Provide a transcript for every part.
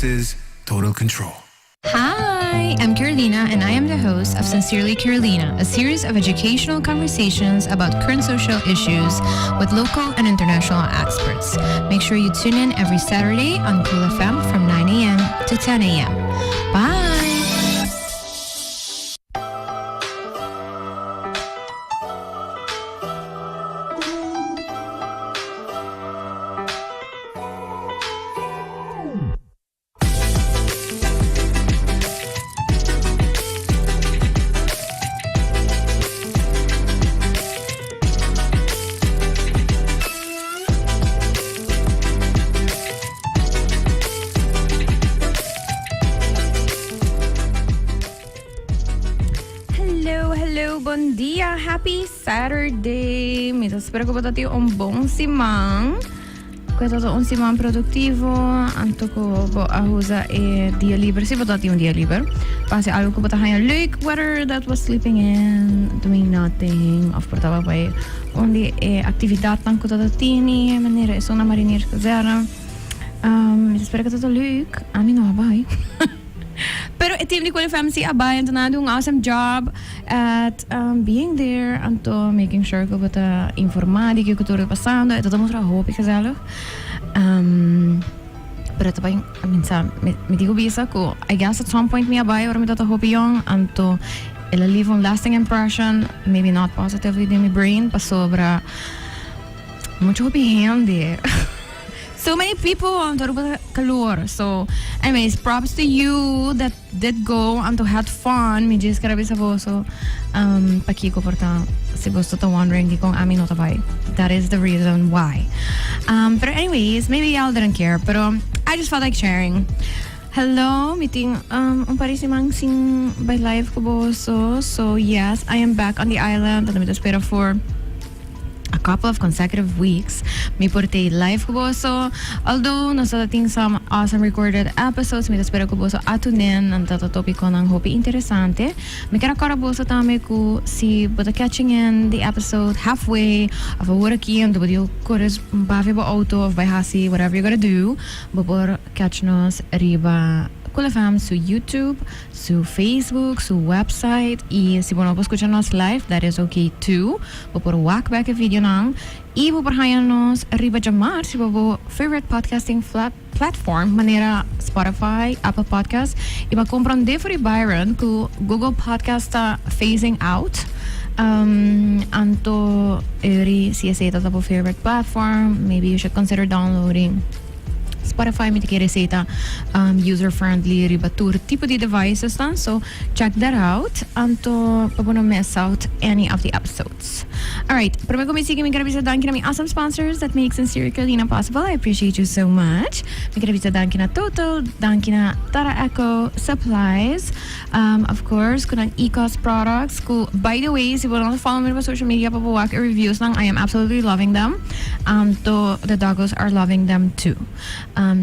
This is total control. Hi, I'm Carolina, and I am the host of Sincerely Carolina, a series of educational conversations about current social issues with local and international experts. Make sure you tune in every Saturday on Cool FM from 9 a.m. to 10 a.m. Bye! Hello, hello, bon dia, happy Saturday. Mi ta spera ku bo ta tin un bon siman. Ku e ta un siman produktivo, anto ku bo a usa e dia liber, si bo ta tin un dia liber, pa hasi algu ku bo ta haña leuk, whether that was sleeping in, doing nothing, òf por tabata bai un di e aktividatnan ku ta ta tini, manera esun na Marinierskazerne. Mi ta spera ku ta ta leuk, ami no a bai. Pero e team di Cool FM si a bai, anto nan a do un awesome job at being there, anto making sure ku bo ta informa di kiko tur ta pasando, e ta ta mustra hopi gezellig. Pero ta bai, I mean sa, mi mi tin ku bisa ku I guess at some point mi a bai ora mi tabata hopi yong, anto el a leave un lasting impression, maybe not positively den mi brain, pasobra mucho hopi hende. So many people anto Aruba ta calor so anyways props to you that did go anto had fun mi djis kere bisa boso um, pakiko por ta si boso ta wondering dikon ami no ta bai that is the reason why um, pero anyways maybe y'all didn't care pero I just felt like sharing Hello, mi tin um, un par di siman sin bai live ku boso so yes I am back on the island anto mi ta spera for a couple of consecutive weeks mi por tei live ku boso. Although nos ta tin some awesome recorded episodes, mi ta spera ku boso a tunen nan ta ta topikonan hopi interesante. Mi ker a kòrda boso tambe ku si bo ta catching in the episode halfway of awor aki anto bo di kore bafia bo auto of bai hasi whatever you gotta do, bo por catch nos riba Cool FM su YouTube. Su Facebook, su website y si bo no por scucha nos live that is ok too. Bo por wak bek e videonan y bo por haña nos riba djamar si bo bo favorite podcasting platform manera Spotify, Apple Podcast y bo a comprende for di Byron cu Google Podcast ta phasing out. Anto eri si esey ta bo favorite platform maybe you should consider downloading. Spotify mi ta kere esey ta user friendly riba tur tipo di devices nan so check that out anto pa bo no miss out any of the episodes. Alright, prome ku mi sigui mi kere bisa danki na mi awesome sponsors that make Sincere Carolina possible. I appreciate you so much. Mi kere bisa danki na Total, danki na Tara Echo Supplies, of course ku nan Ecos products ku by the way si bo no ta follow mi riba social media pa bo wak e reviews nan I am absolutely loving them anto the doggos are loving them too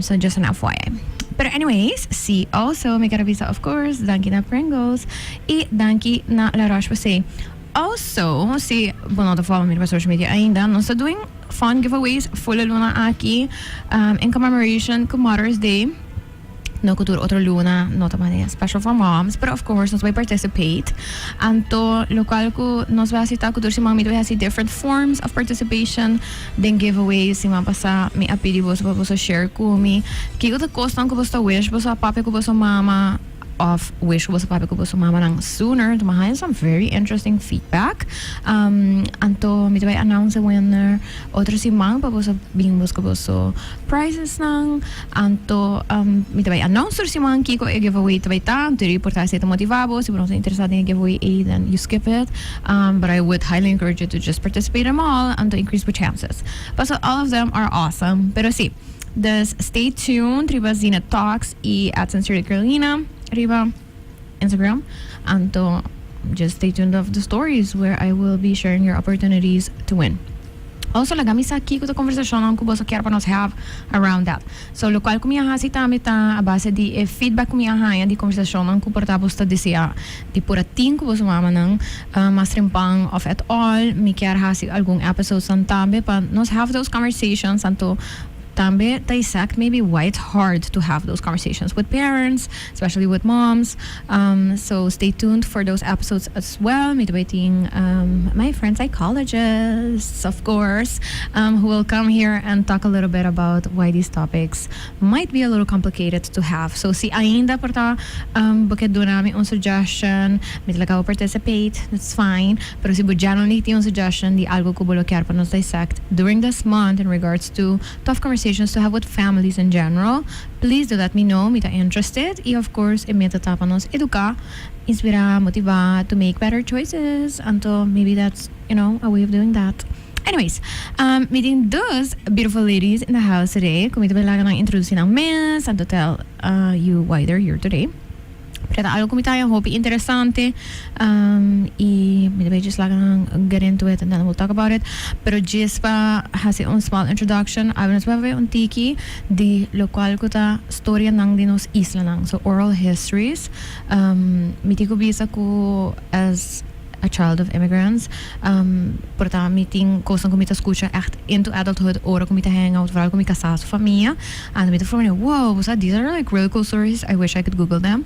so just an FYI pero anyways si also mi ker a bisa of course danki na Pringles y danki na La Roche Posay also si bo no ta follow mi riba social media ainda nos ta doing fun giveaways full e luna aki in commemoration ku Mother's Day. No cu tur otro luna no ta manera special for moms, pero of course nos bay participate. Anto locual cu nos bay haci ta cu tur siman mi ta bay haci different forms of participation den giveaways. Siman pasa mi a pidi boso pa boso share cu mi kico ta cosnan cu boso ta wish boso a papia cu boso mama of wish cu boso a papia cu boso mamanan sooner. Anto mi a haya some very interesting feedback. Anto mi ta bay announce e winner otro siman pa boso bin busca boso prizesnan. Anto mi ta bai announce tur siman kiko e giveaway ta bai ta, anto e por ta esei ta motiva bo, si bo no ta interesa den e giveaway ei then you skip it, but I would highly encourage you to just participate them all anto increase bo chances, paso all of them are awesome, pero si, dus stay tuned riba Zina Talks y at Sincerely Carolina riba Instagram, anto just stay tuned of the stories where I will be sharing your opportunities to win. Also laga mi sa kiko ta conversacionnan cu boso kier pa nos have around that. So locual cu mi a haci tambe ta a base di e feedback cu mi a haya di conversacionnan cu por ta boso ta desea di por a tin cu boso mamanan mas trempan of at all. Mi kier haci algun episodesnan tambe pa nos have those conversations anto. Tambe dissect maybe why it's hard to have those conversations with parents, especially with moms. So stay tuned for those episodes as well. Mi tambe tin my friend psychologists, of course, who will come here and talk a little bit about why these topics might be a little complicated to have. So si ainda por ta bo ke duna mi un suggestion, mi ta laga bo participate, that's fine. Pero si bo genuinely tin un suggestion di algo ku bo lo kier pa nos dissect during this month in regards to tough conversations to have with families in general, please do let me know. Mi ta interested. Y of course, e meta ta pa nos educa, inspira, motiva to make better choices. Anto maybe that's a way of doing that. Anyways, mi tin dos beautiful ladies in the house today. Ku mi ta laga nan introduce nan mes and to tell you why they're here today. Pero algo ku mi ta hopi interesante y mi ta just laga nan get into it and then we'll talk about it. Pero just pa hasi un small introduction, awe nos ta bai un tiki di lokual ku ta storia nan di nos isla nan. So oral histories. Mi tin ku bisa ku as a child of immigrants, por ta mi tin kos ku mi ta skucha echt into adulthood, ora ku mi ta hang out, vooral ku mi kasá su famia. And mi ta forma, "Wow, so these are like really cool stories. I wish I could Google them."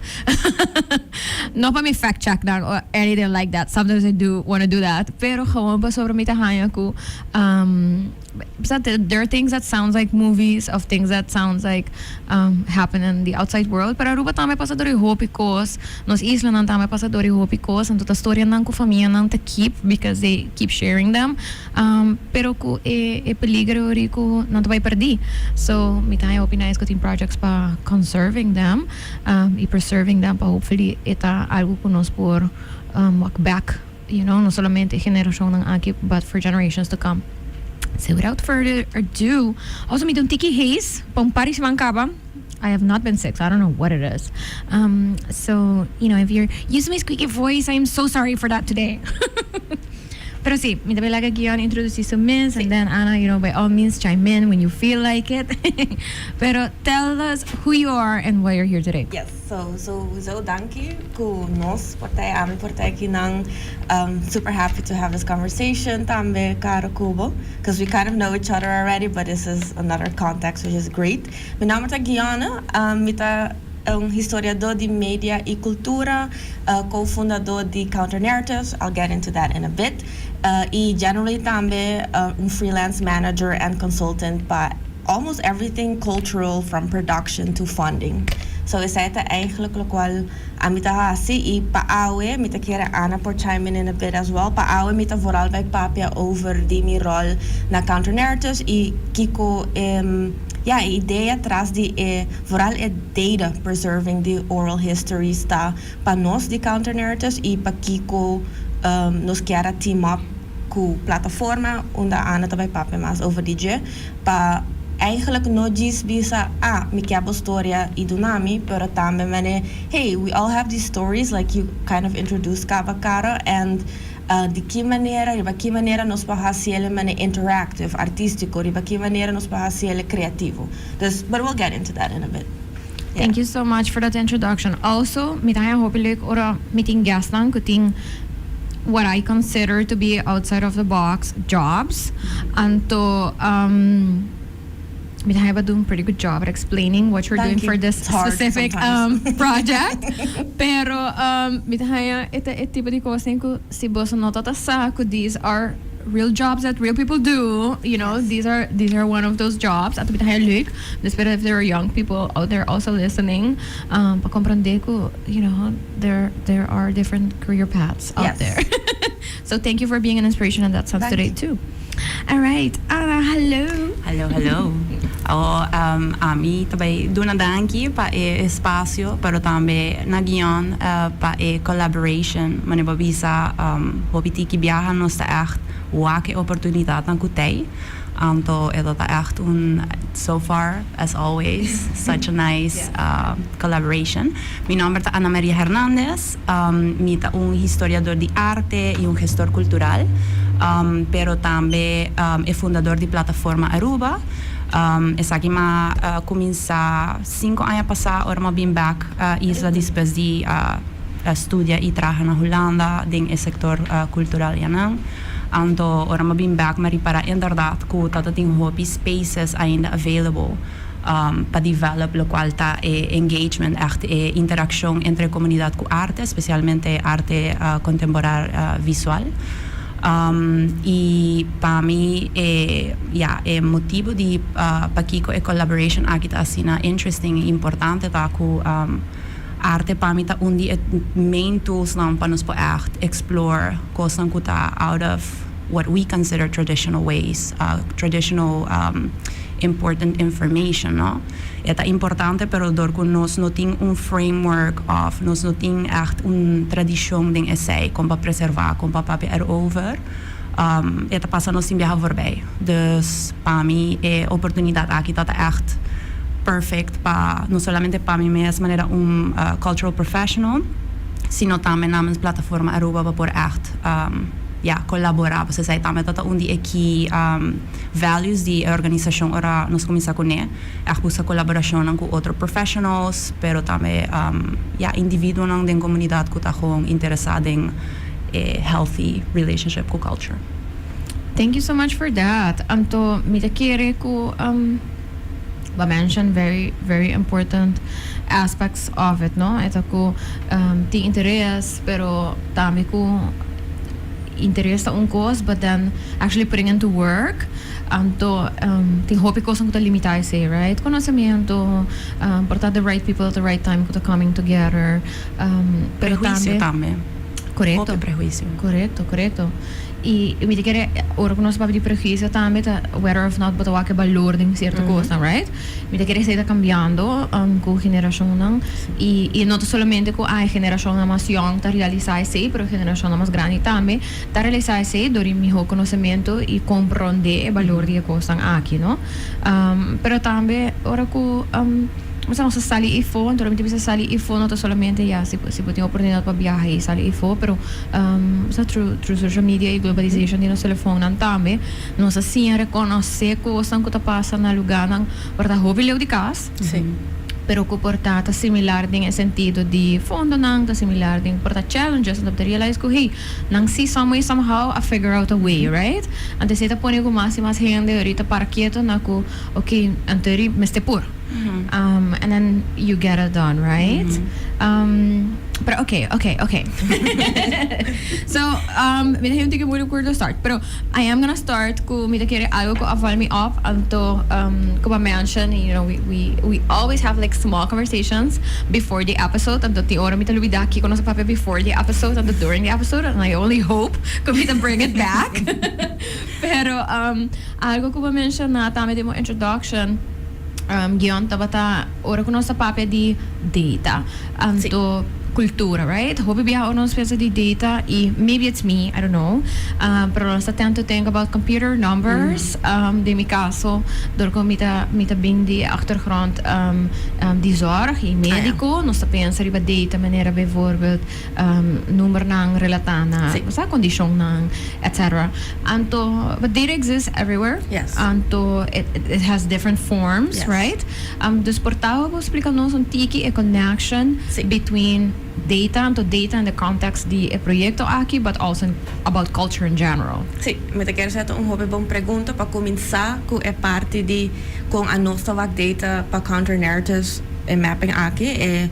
No pa mi fact check nan or anything like that. Sometimes I do want to do that. Pero gewoon pasobra mi ta haya ku there are things that sounds like movies of things that sounds like happen in the outside world. Pero Aruba tambe a pasa door hopi kos. Nos isla nan tambe a pasa door hopi kos. Anto ta storia nan ku famia nan ta keep because they keep sharing them. Pero ku e peligro ey ku nan ta bai perdi. So mi ta hopi nice ku tin projects pa conserving them y preserving them pa hopefully e ta algo ku nos por walk back, no solamente generashon nan aki, but for generations to come. So without further ado, also mi tin tiki hees, pa un par di siman kaba. I have not been sick, so I don't know what it is. So if you're used to my squeaky voice, I am so sorry for that today. Pero si, mi ta bai laga Gion introduce su mes, and then Anna, by all means chime in when you feel like it. Pero tell us who you are and why you're here today. Yes, so danki ku nos por ta ami por ta aki nan. Super happy to have this conversation tambe Caro ku bo, because we kind of know each other already, but this is another context, which is great. Mi nòmber ta Giana, mi ta un historiadó di media i kultura, co-fundadó di Counter Narratives. I'll get into that in a bit. I generally tambe un freelance manager and consultant pa almost everything cultural, from production to funding. So esei ta eigenlijk lokual ami ta hasi i pa awe mi ta kere Ana por chime in a bit as well. Pa awe mi ta vooral bai papia over di mi rol na Counter Narratives i kiko ja, idea tras di vooral e data preserving the oral histories ta pa nos di Counter Narratives i pa kiko nos kier team up ku plataforma unda Ana tambe papia mas over di dje pa eigenlijk no djis bisa, "Ah, mi ke bo storia i dunami," pero tambe mane, "Hey, we all have these stories," like you kind of introduced kaba, Cara, and di ki manera, riba ki manera nos por hasi mane interactive, artístiko, riba ki manera nos por hasi kreativo. Dus, but we'll get into that in a bit. Yeah. Thank you so much for that introduction. Also, mi ta hopi leuk ora mi tin guest nan ku tin what I consider to be outside of the box jobs. Anto mi ta doing pretty good job at explaining what you're Thank doing you. For this It's hard specific sometimes. Project. Pero mi ta e tipo di kos ku si bo no ta sa ku these are real jobs that real people do. These are one of those jobs. Anto mi ta leuk. Dus pero if there are young people out there also listening, pa komprondé ku there are different career paths out there. So thank you for being an inspiration in that sense Thank today you. Too. All right, Anna, hello. Hello, hello. Oh, ami tambe duna danki pa e espasio, pero tambe na Gion pa e collaboration. Mane bo bisa hopi tiki biaha nos ta echt wak e oportunidat nan ku tei. Anto e ta echt un, so far, as always, such a nice collaboration. Mi nòmber ta Ana Maria Hernandez, mi ta un historiadó di arte i un gestor kultural, pero tambe e fundadó di Plataforma Aruba. Esaki m'a kuminsá 5 aña pasá, ora m'a bin back isla despues di studia i traha na Hulanda den e sektor kultural einan. Anto ora m'a bin back m'a ripara inderdaad cu tata tin hopi spaces ainda available pa develop locual ta e engagement, echt e interaccion entre comunidad cu arte, specialmente arte contemporar visual. Y pa mi e, ja, e motibo di pakico e collaboration aki ta asina interesting y importante ta cu arte pa mi ta un di e main tools nan pa nos por echt explore cosnan cu ta out of what we consider traditional ways, traditional important information, no? E ta importante, pero door cu nos no tin un framework of nos no tin echt un tradicion den esey con pa preserva, con pa papia erover, e ta pasa nos sin biaha voorbij. Dus pa mi e oportunidad aki ta echt perfect pa no solamente pa mi mes manera un cultural professional, sino tambe namens Plataforma Aruba pa por echt ja, colabora. Pues esey tambe ta un di e key values di e organisacion ora nos cuminsa cune. Echt busca colaboracion cu otro professionals, pero tambe ja, individuonan den comunidad cu ta gewoon interesa den e healthy relationship cu culture. Thank you so much for that. Anto, mi ta kere cu b'a mention very, very important aspects of it, no? E ta cu tin interes, pero tambe cu interes ta un cos, but then actually putting into work. Anto, tin hopi cos cu ta limita esey, right? Conocimento, por ta the right people at the right time cu ta coming together. Pero Prehuicio tambe. Corecto. Hopi prehuicio. Corecto. Y mi ta kere, ora cu nos papia di prehuicio tambe ta whether of not bo ta wak e balor den cierto cosnan, right? Mi ta kere esey ta cambiando cu generacionnan y no ta solamente cu e generacionnan mas young ta realisa esey, pero generacionnan mas grandi tambe ta realisa esey door di miho conocimento y comprende e balor di e cosnan aki, no? Pero tambe ora cu nos a sali ifo, anto mi ta bisa sali ifo no ta solamente, ja, si bo tin oportunidad pa biaha y sali ifo, pero sa through social media y globalization di nos telefoonnan tambe, nos a siña reconoce cosnan cu ta pasa na lugarnan por ta hopi leu di cas. Pero cu por ta similar den e sentido di fondonan, ta similar den por ta challenges, anto bo ta realize cu, hey, nan si some way somehow a figure out a way, right? Anto esey ta pone cu mas y mas hende ahorita para quieto na cu, okay, anto mester por. And then you get it done, right? Pero okay. So, mi ta tin cu moeilijk to start. Pero I am gonna start cu mi ta kere algo cu a val me op anto cu b'a mention, we always have like small conversations before the episode. Anto tin ora mi ta lubida kico nos a papia before the episode anto during the episode, and I only hope cu mi ta bring it back. Pero algo cu b'a menciona tambe den introduction, Gion, tabata ora cu nos a papia di data. Anto cultura, right? Hopi biaha ora nos pensa di data y maybe it's me, I don't know. Pero nos ta tend to think about computer numbers. Den mi caso, door cu mi ta bin di achtergrond di zorg y medico, nos ta pensa riba data manera bijvoorbeeld nummernan relata na sa condicionnan, etc. Anto, but data exists everywhere. Anto, it has different forms, right? Dus por ta bo splica nos un tiki e connection between data, anto data in the context di e proyecto aki, but also about culture in general. Si, mi ta kere esey un hopi bon pregunta pa cuminsa cu e parti di con nos ta wak data pa counter narratives e mapping aki.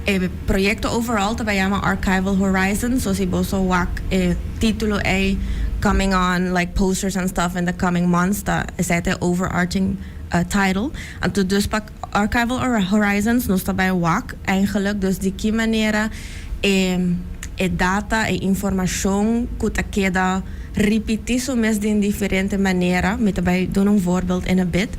E proyecto overall ta yama Archival Horizons, so si bo wak e titulo e coming on like posters and stuff in the coming months, ta esey e overarching title. Anto dus pa Archival Horizons nos ta bay wak eigenlijk dus di ki manera e data e informacion cu ta keda ripiti su mes di diferente manera, mi ta bay duna un voorbeeld in a bit,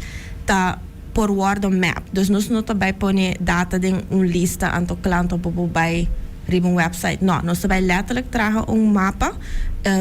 ta por wordo map. Dus nos no ta bay pone data den un lista anto cla, anto bo bay riba un website. No, nos ta bay letterlijk traha un mapa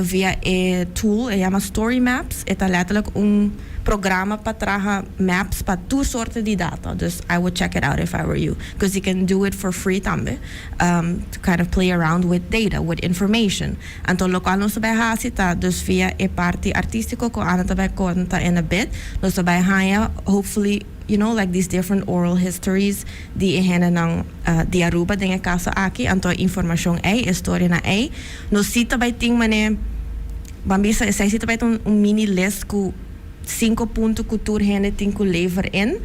via e tool, e yama Story Maps, e ta letterlijk un programa pa traha maps pa tur sorto di data. Dus I would check it out if I were you, because you can do it for free tambe, to kind of play around with data, with information. Anto locual nos ta bay haci ta dus via e parti artistico cu Ana ta bay conta in a bit, nos ta bay haya hopefully like these different oral histories di e hendenan di Aruba den e caso aki, anto informacion ey, historianan ey, nos si ta bay tin mane. Ban bisa esei si ta bai ta un mini list ku sinku punto ku tur hende tin ku lever in,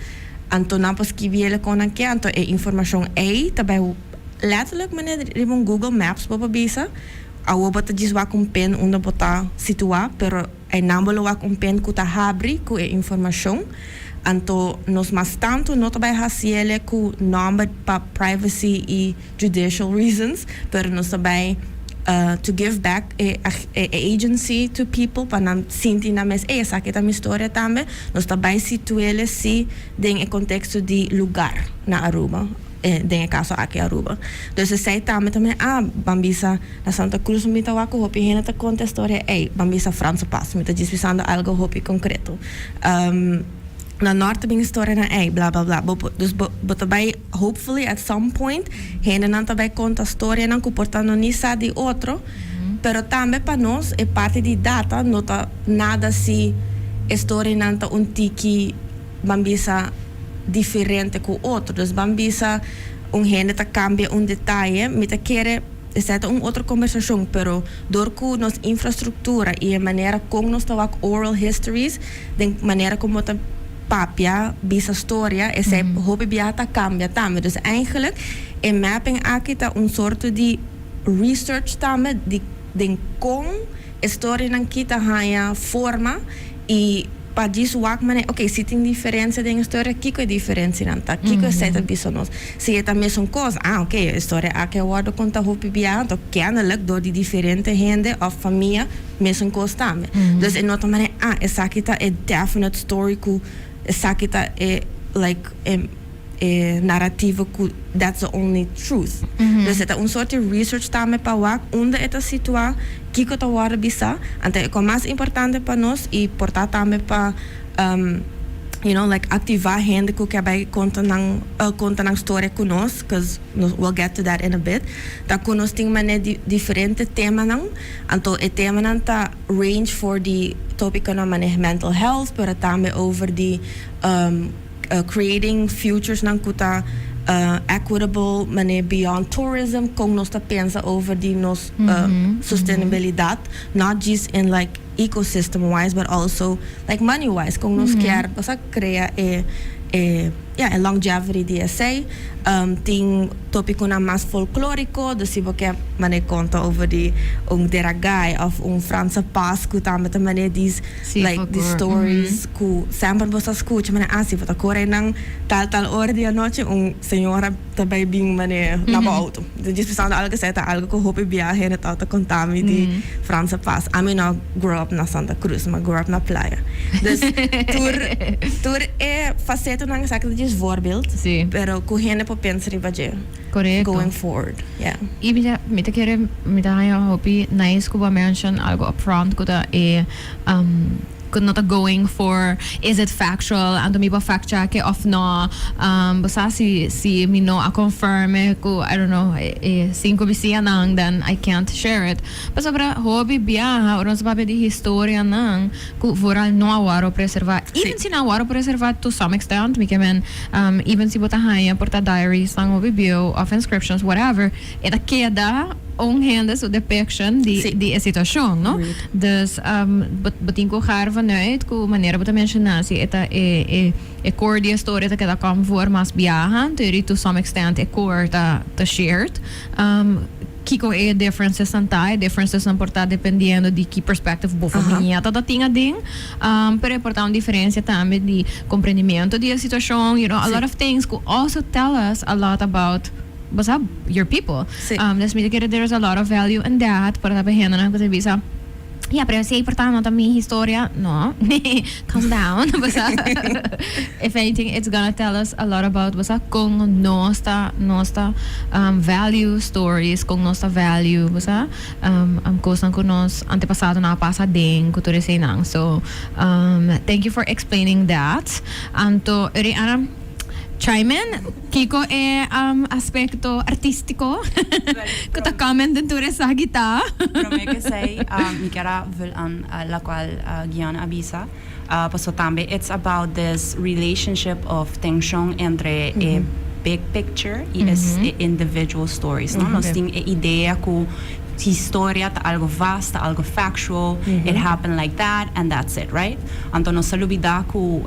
anto nan por skibi ele kon nan ke, anto e informashon ei ta bai letterlijk manera riba un Google Maps bo por bisa. Awor bo ta djis wak un pen unda bo ta situá, pero einan bo lo wak un pen ku ta habri ku e informashon. Anto nos mas tantu no ta bai hasi ele ku nòmber pa privacy i judicial reasons, pero nos ta bai to give back e agency to people pa nan sinti nan mes, ey, esaki ta mi storia tambe. Nos ta bai situ'ele si den e konteksto di lugar na Aruba. Den e kaso aki Aruba. Dus esei tambe ta mira, ah, ban bisa na Santa Cruz mi ta wak ku hopi hende ta konta e storia ei, ban bisa Franse Pas, mi ta djis bisando algo hopi konkreto. Na nort ta bin e storianan ei, bla bla bla. Bo por, dus bo bo ta bai hopefully at some point hendenan ta bai konta storianan ku por ta no ni sa di otro, pero tambe pa nos e parti di data no ta nada si e storianan ta un tiki ban bisa diferente ku otro. Dus ban bisa un hende ta kambia un detaye, mi ta kere esei ta un otro kombersashon, pero dor ku nos infrastruktura i e manera kon nos ta wak oral histories, den manera kon bo ta papia, bisa storia, esei hopi biaha ta kambia tambe. Dus eigenlijk e mapping aki ta un sorto di research tambe di den kon e storianan ki ta haña forma i pa djis wak manera, ok, si tin diferencia den e storia, kiko e diferencianan ta? Kiko esei ta bisa nos? Si e ta mesun cos, ah, ok, e storia aki a wordo conta hopi bia, anto kennelijk door di diferente hende of famia mesun cos tambe. Dus e no ta manera, ah, esaki ta e definite story cu esaki ta e, like, e. E narrativa cu that's the only truth. Dus e ta un soort di research tambe pa wak unda e ta situa, kico ta wordo bisa. Anto e con mas importante pa nos y por ta tambe pa you know like activa hende cu ke bay conta nan conta nan storia cu nos, cause nos we'll get to that in a bit, ta cu nos tin mane di diferente temanan. Anto e temanan ta range for di topiconan mane mental health pero tambe over di Creating futures nan cu ta equitable mane beyond tourism, con nos ta pensa over di nos sustainabilidad, not just in like ecosystem wise but also like money wise, con nos kier osea crea e e ya e longevity di esey. Tin topiconan mas folklorico, dus si bo kier mane conta over di un Deragai of un Franse Pas cu tambe ta mane dis like di stories ku semper bo sa skucha mane ah si bo ta kore nan tal tal ora di anochi un señora ta bai bin mane na bo auto. Djis pensando algo asei ta algo ku hopi bia hende tabata konta mi di Franse Pas. Ami no grow up na Santa Cruz, mi a grow up na Playa. Dus tur tur e fasetonan esaki ta djis voorbeeld pero ku hende por pensa riba dje. Correcto. Going forward, yeah. Y mi ta, mi ta kere, mi ta haña hopi nice cu bo a mention algo up front cu ta e, um, cu no ta going for is it factual, anto mi por fact check e of no, um, bo sa si, si mi no a confirm e cu, I don't know, e, e cinco bisianan, then I can't share it. Pasobra hopi biaha ora nos ta papia di historianan cu vooral no a wòrdu preserva, even si nan a wòrdu preserva to some extent, mi ke men, Even si bo ta haña por ta diaries nan hopi bieu of inscriptions whatever, e ta keda un hende su depiction di di e situacion, no? Dus bo bo tin cu gaar vanuit cu manera bo ta menciona si e ta e e e core di e storia ta keda kom voor mas biaha, anto to some extent e core ta ta shared. Kiko e differences nan ta? E differences nan por ta dependiendo di ki perspective bo famia ta ta tin aden. Pero e por ta un diferencia tambe di comprendimiento di e situacion, you know, a lot of things cu also tell us a lot about, bo sa, your people. Dus mi ta kere there is a lot of value in that, por ta pa hendenan cu ta bisa, Ya, pero esey por ta no ta mi historia. No. Calm down. Basa, if anything, it's gonna tell us a lot about, basa, con nos ta, nos ta um, value stories, con nos ta value, basa, um, um, cosnan cu nos antepasadonan a pasa den, cu tur eseynan. So, um, thank you for explaining that. Anto, Uriana, chime in. Kiko e aspecto artistico cu ta comment den tur esaki ta? Prome cu esey mi kier a vul an locual Gianna a bisa, paso tambe it's about this relationship of tension entre e big picture y e individual stories, no? Nos tin e idea cu. Historia ta algo vast, algo factual, it happened like that and that's it, right? Anto nos ta lubida cu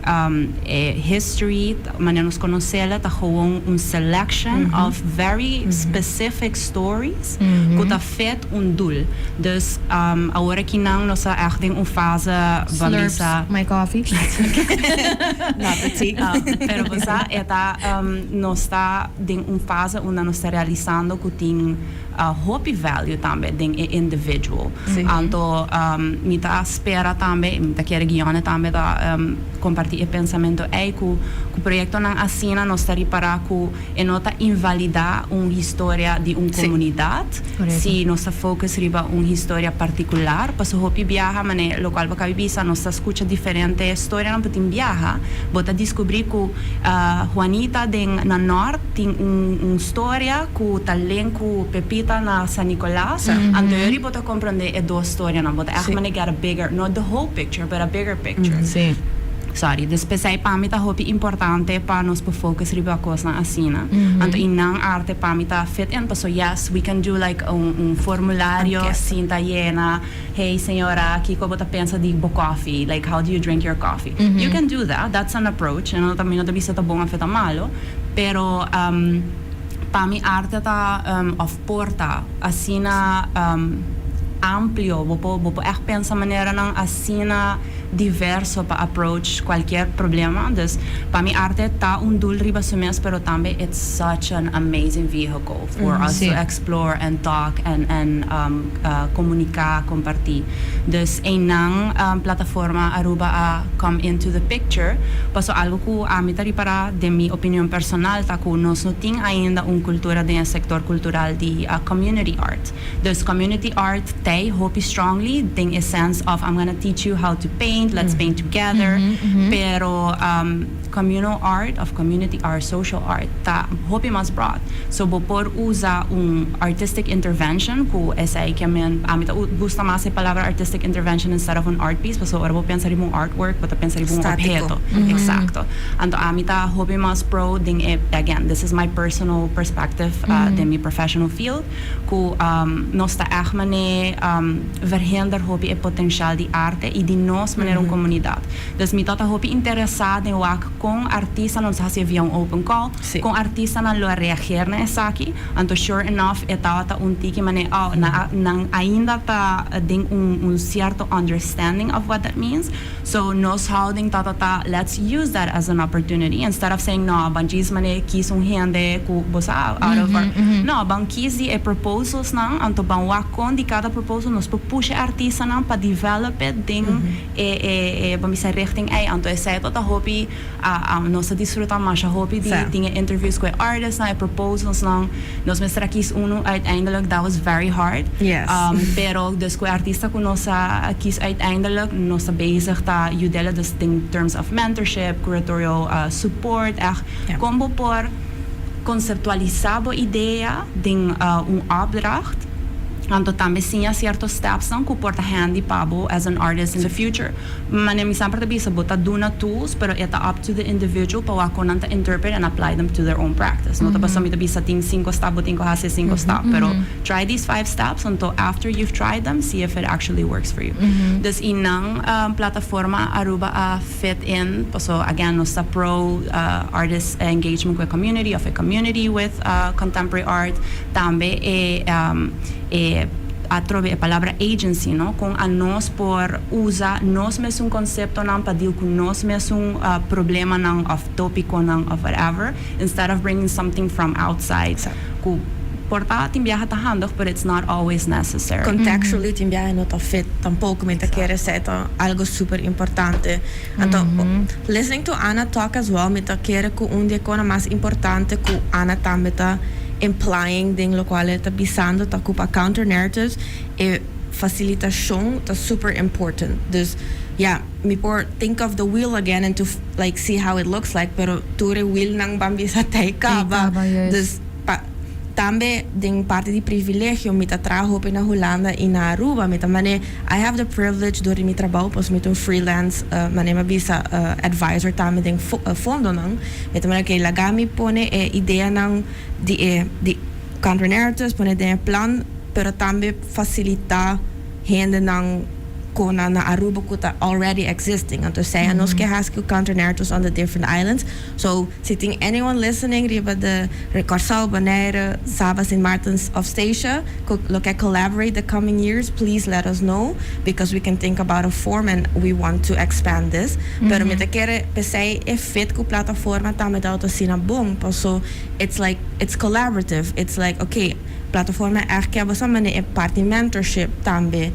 history, manera nos conoce, ta gewoon un selection of very specific stories cu ta fit un doel. Dus awor aki nan nos ta echt den un fase Slurps bisa my coffee. Not the tea. Pero bo sa, e ta nos ta den un fase unda nos ta realisando cu tin hopi value tambe den e individual. Anto mi ta spera tambe, mi ta kier guione tambe ta comparti e pensamento ey cu proyectonan asina nos ta ripara cu e no ta invalida un historia di un comunidad. Si nos ta focus riba un historia particular, paso hopi biaha, mane locual bo a caba di bisa, nos ta scucha diferente historianan pa tin biaha, bo ta descubri cu Juanita den na Noord tin un historia cu ta link cu Pepita na San Nicolas. Anto ey bo ta comprende e dos historianan, bo ta echt mane get a bigger, not the whole picture, but a bigger picture. Sorry, dus p'esey pa mi ta hopi importante pa nos por focus riba cosnan asina. Anto einan arte pa mi ta fit in, so yes, we can do like un formulario Enquete. Sinta yena, "Hey señora, kico bo ta pensa di bo coffee? Like, how do you drink your coffee?" You can do that, that's an approach. En tambe no ta bisa ta bon of ta malo, pero pa mi arte ta of por ta asina amplio, bo por echt pensa maneranan asina diverso pa approach cualkier problema. Dus pa mi arte ta un doel riba su mes, pero tambe it's such an amazing vehicle for us to explore and talk and comunica, comparti. Dus einan Plataforma Aruba a come into the picture, paso algo cu ami ta ripara, den mi opinion personal, ta cu nos no tin ainda un cultura den sector cultural di community art. Dus community art ta hopi strongly den a sense of "I'm gonna teach you how to paint, let's paint together." Pero communal art of community art, social art, ta hopi mas broad. So bo por usa un artistic intervention, cu esey kiermen, ami ta gusta mas e palabra artistic intervention instead of an art piece, paso ora bo pensa riba un artwork, bo ta pensa riba un Statico. Obheto. Exacto. Anto ami ta hopi mas pro den e, again, this is my personal perspective den mi professional field, cu nos ta echt mane verhinder hopi e potencial di arte y di nos manera un comunidad. Dus mi ta hopi interesa den wak con artistanan, nos a haci via un open call, con artistanan lo reageer na esaki. Anto sure enough, e ta un tiki mane, oh, nan ainda ta den un cierto understanding of what that means. So nos houding ta, let's use that as an opportunity instead of saying, "No, ban djis mane kies un hende cu bo sa out of our, no, ban kies di e proposals nan, anto ban wak con di cada proposal nos por push artistanan pa develop it den e ban bisa richting ey. Anto esey ta hopi nos a disfruta masha hopi di tin interviews cu artists nan, e proposals nan. Nos mester a kies uno uiteindelijk, that was very hard. Pero dus cu artista cu nos a kies uiteindelijk, nos ta bezig ta yud'e dus in terms of mentorship, curatorial support, echt con bo por conceptualisa bo idea den un opdracht. Anto tambe siña cierto steps nan cu por ta handy pa bo as an artist in the future. Mane mi semper ta bisa, bo ta duna tools, pero e ta up to the individual pa wak con nan ta interpret and apply them to their own practice. No ta basta mi ta bisa tin cinco stap, bo tin cu haci cinco stap, pero try these five steps until after you've tried them, see if it actually works for you. Dus einan Plataforma Aruba a fit in, so again, nos ta pro artist engagement with community, of a community with contemporary art, tambe e atrobe e palabra agency, no? Con anos por usa nos mesun conceptonan pa deal cu nos mesun problemanan of topiconan of whatever, instead of bringing something from outside. Cu por ta tin biaha ta handig, but it's not always necessary. Contextually tin biaha no ta fit tampoco, mi ta kere esey ta algo super importante. Anto, listening to Anna talk as well, mi ta kere cu un di e cosnan mas importante cu Anna tambe ta implying den locual e ta bisando ta cu pa counter narratives e facilitacion ta super important. Dus ja, mi por think of the wheel again and to like see how it looks like, pero tur e wielnan, ban bisa, ta caba. Caba, yes. Dus tambe den parti di privilegio, mi ta traha na Hulanda y na Aruba, mi ta mane I have the privilege door mi trabou, pues mi ta un freelance mane m'a bisa advisor tambe den fondonan, mi ta mane okay, laga mi pone e ideanan di counter narratives, pone den plan. Pero tambe facilita hendenan cu na Aruba cu ta already existing. Anto sea nos ke haci cu counter narratives on the different islands. So, si tin anyone listening riba di Curaçao, Bonaire, Saba, St. Martin's of Statia, cu lo ke collaborate the coming years, please let us know because we can think about a form and we want to expand this. Pero mi ta kere p'esey e fit cu plataforma tambe ta asina bon. So it's like it's collaborative. It's like, okay, plataforma echt ke basta mane e party mentorship tambe,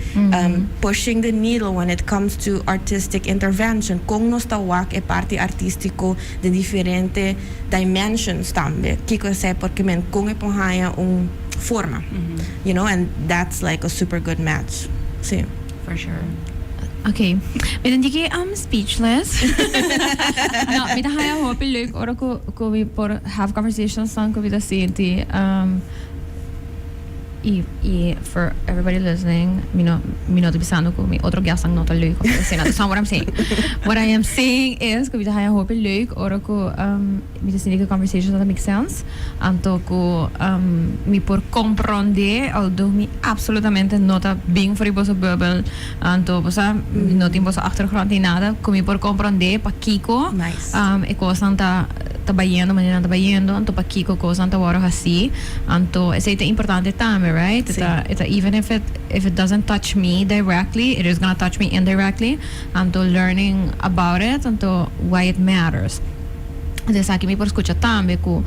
pushing the needle when it comes to artistic intervention. Con nos ta wak e parti artistico di diferente dimensions tambe. Kico esey porque men con e por haya un forma. And that's like a super good match. Si. For sure. Ok. Mi ta cu I'm speechless. No, mi ta haya hopi leuk ora cu mi por have conversations nan cu mi ta sinti y for everybody listening, mi no ta pensando cu mi otro guest no ta leuk of asina. That's not what I'm saying. What I am saying is cu mi ta haya hopi leuk ora cu mi ta sinti cu conversations ta make sense. Anto cu mi por comprende, although mi absolutamente no ta bin for boso bubbel, anto boso no tin boso achtergrond ni nada, cu mi por comprende pakico e cosnan ta bayendo manera ta bayendo, anto pakico cosnan ta wordo haci. Anto esey ta importante tambe, right? Si. It's even if it doesn't touch me directly, it is gonna touch me indirectly. Anto learning about it, anto why it matters. Anto aki mi por scucha tambe cu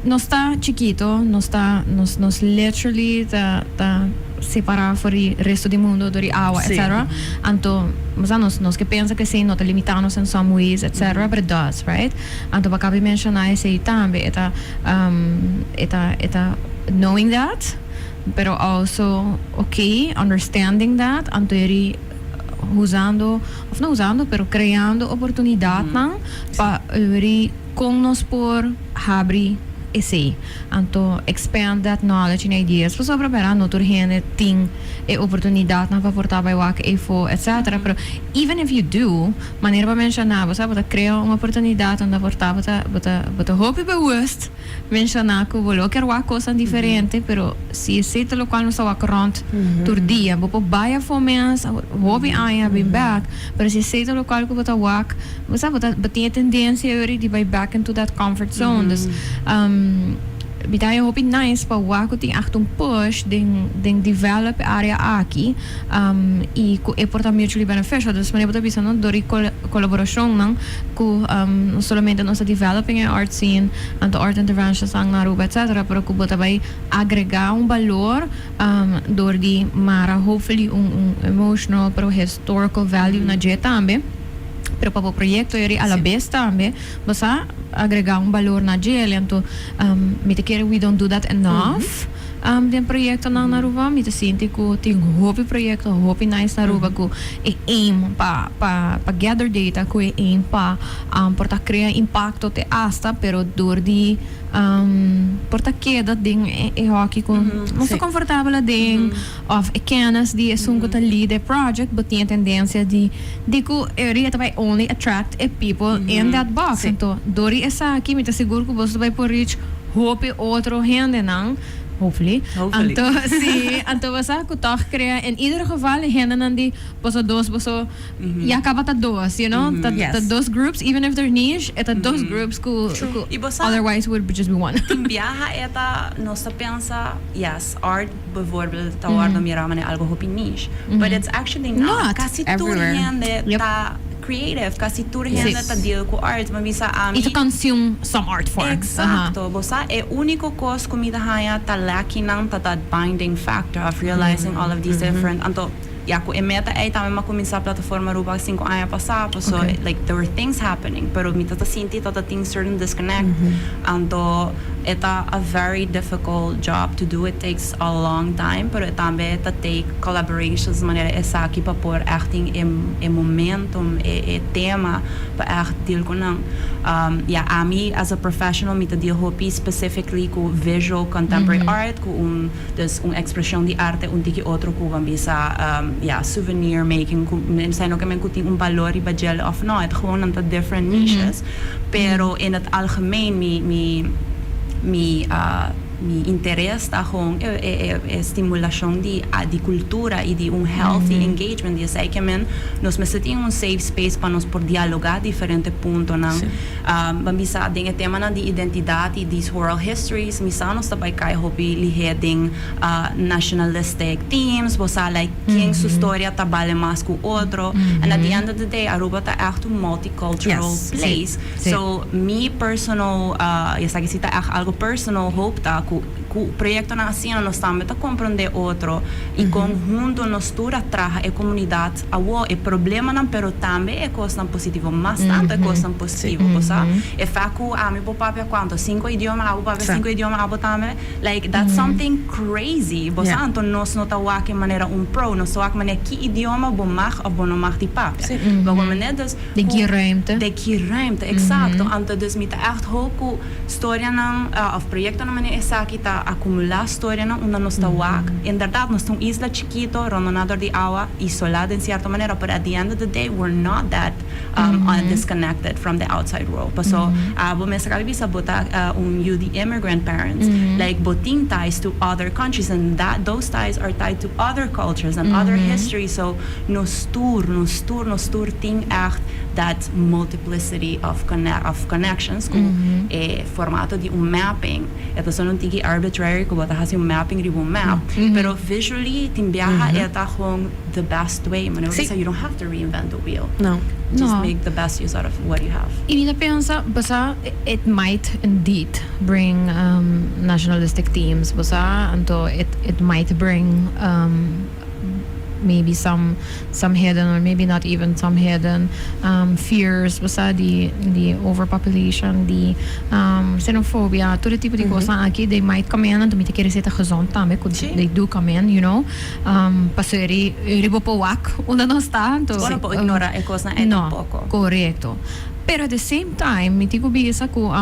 nos ta chikito, nos literally ta separa for di resto di mundo, di awa, etc. Anto, mas nos cu pensa cu si no ta limita nos in some ways, etc. But it does, right? Anto, pa caba menciona esey tambe, e ta knowing that, pero also, okay, understanding that, anto eri usando, of no usando, pero creando oportunidad nan pa eri con nos por habri esey. Anto expand that knowledge and ideas. Pasobra pero no tur hende tin e oportunidad nan pa por ta bay wak efo, etc. Pero even if you do, manera pa menciona, bo ta crea un oportunidad unda por ta bo ta hopi bewust menciona cu bo lo kier wak cos diferente, pero si esey ta locual nos ta wak rond tur dia, bo por bay afo mes, hopi aña bin back, pero si esey ta locual cu bo ta wak, bo sa, bo tin e tendencia di bay back into that comfort zone. Dus mi ta hopi nice pa wak cu tin echt un push den develop area aki y cu e por ta mutually beneficial. Dus manera bo ta bisa, no, dor di colaboracion nan cu no solamente nos ta developing e art scene anto art interventions na Aruba, etc., pero cu bo ta bay agrega un balor dor di mara hopefully un emotional pero historical value na dje tambe. Pero pa e proyecto eri a la bes tambe, bo ta agrega un balor na dje, anto mi ta kere we don't do that enough. Den proyecto na Aruba, mi ta sinti cu tin hopi proyecto, hopi nice na Aruba cu e aim pa gather data, cu e aim pa por ta crea impacto te hasta, pero door di por ta keda den e hoki cu no ta comfortabel den of e kennis di esun cu ta lead e project, but tin tendencia di cu area ta bay only attract e people in that box. Anto door di esaki mi ta sigur cu bo bay por reach hopi otro hende nan, hopefully. Hopefully. Anto si, anto bo sa cu toch crea in ieder geval hende nan di boso dos, boso ya caba ta dos, ta dos groups, even if they're niche, e ta dos groups cu Y otherwise would just be one. Tin biaha e ta nos ta pensa, yes, art bijvoorbeeld ta wordo mira manera algo hopi niche, but it's actually not. Not. Casi tur Everywhere. hende ta creative, casi tur hende ta deal cu art, ma bisa ami Y to consume some art form. Exacto. Bo sa, e unico cos cu mi ta haya ta lacking nan ta that binding factor of realizing all of these different, anto ja, cu e meta ey tambe m'a cuminsa Plataforma Aruba 5 aña pasa, so like there were things happening, pero mi ta sinti ta tin certain disconnect. Anto e ta a very difficult job to do. It takes a long time, pero tambe ta take collaborations manera esaki pa por echt tin e momentum, e tema pa echt deal cu nan. Ja, ami as a professional mi ta deal hopi specifically cu visual contemporary art, cu dus un expresion di arte un tiki otro cu ban bisa ja, souvenir making, cu zijn ook men cu tin un balor riba dje of no, het gewoon een different niches. Pero in het algemeen mi Mi interes ta gewoon e stimulacion di cultura y di un healthy engagement di esey ke men nos mester tin un safe space pa nos por dialoga diferente puntonan. Ban bisa den e temanan di identidad y these oral histories, mi sa nos ta bay cay hopi lihe den nationalistic themes, bo sa, like ken su storia ta bale mas cu otro, and at the end of the day Aruba ta echt un multicultural place. So mi personal, esaki si ta echt algo personal, hoop ta cu proyectonan asina nos tambe ta comprende otro y con hunto nos tur a traha e comunidad awo, e problemanan pero tambe e cosnan positivo, mas tanto e cosnan positivo, bo sa? E fact cu ami por papia cuanto? Cinco idioma, abo papia cinco idioma, abo tambe, like that's something crazy, bo sa? Anto nos no ta wak e manera un pro, nos ta wak manera ki idioma bo mag of bo no mag di papia. Bo comprende? Dus Den ki ruimte. Den ki ruimte, exacto. Anto dus mi ta echt hoop cu storianan of proyectonan manera esaki ta acumula storianan unda nos ta wak. Inderdaad, nos ta un isla chikito, rondona door di awa, isola den cierto manera, pero at the end of the day we're not that disconnected from the outside world. Paso abo mes a bisa bo ta un yu di immigrant parents, like bo tin ties to other countries and that those ties are tied to other cultures and other histories, so nos tur, nos tur, nos tur tin echt that multiplicity of connections cu e formato di un mapping. E ta solo un tiki arbitrary cu bo ta haci un mapping riba un map, pero visually tin biaha e ta gewoon the best way. Manera bo bisa, you don't have to reinvent the wheel. No. Just No. make the best use out of what you have. Y mi ta pensa, bo sa, it might indeed bring nationalistic themes, bo sa, anto it might bring maybe some hidden or maybe not even some hidden fears, bo sa, di overpopulation, di xenophobia, tur e tipo di cosnan aki, they might come in. Anto mi ta kere esey ta gezond tambe cu they do come in, pasobra eri bo por wak unda nos ta, anto Bo no por ignora e cosnan ey no tampoco. Correcto, pero at the same time mi tin cu bisa cu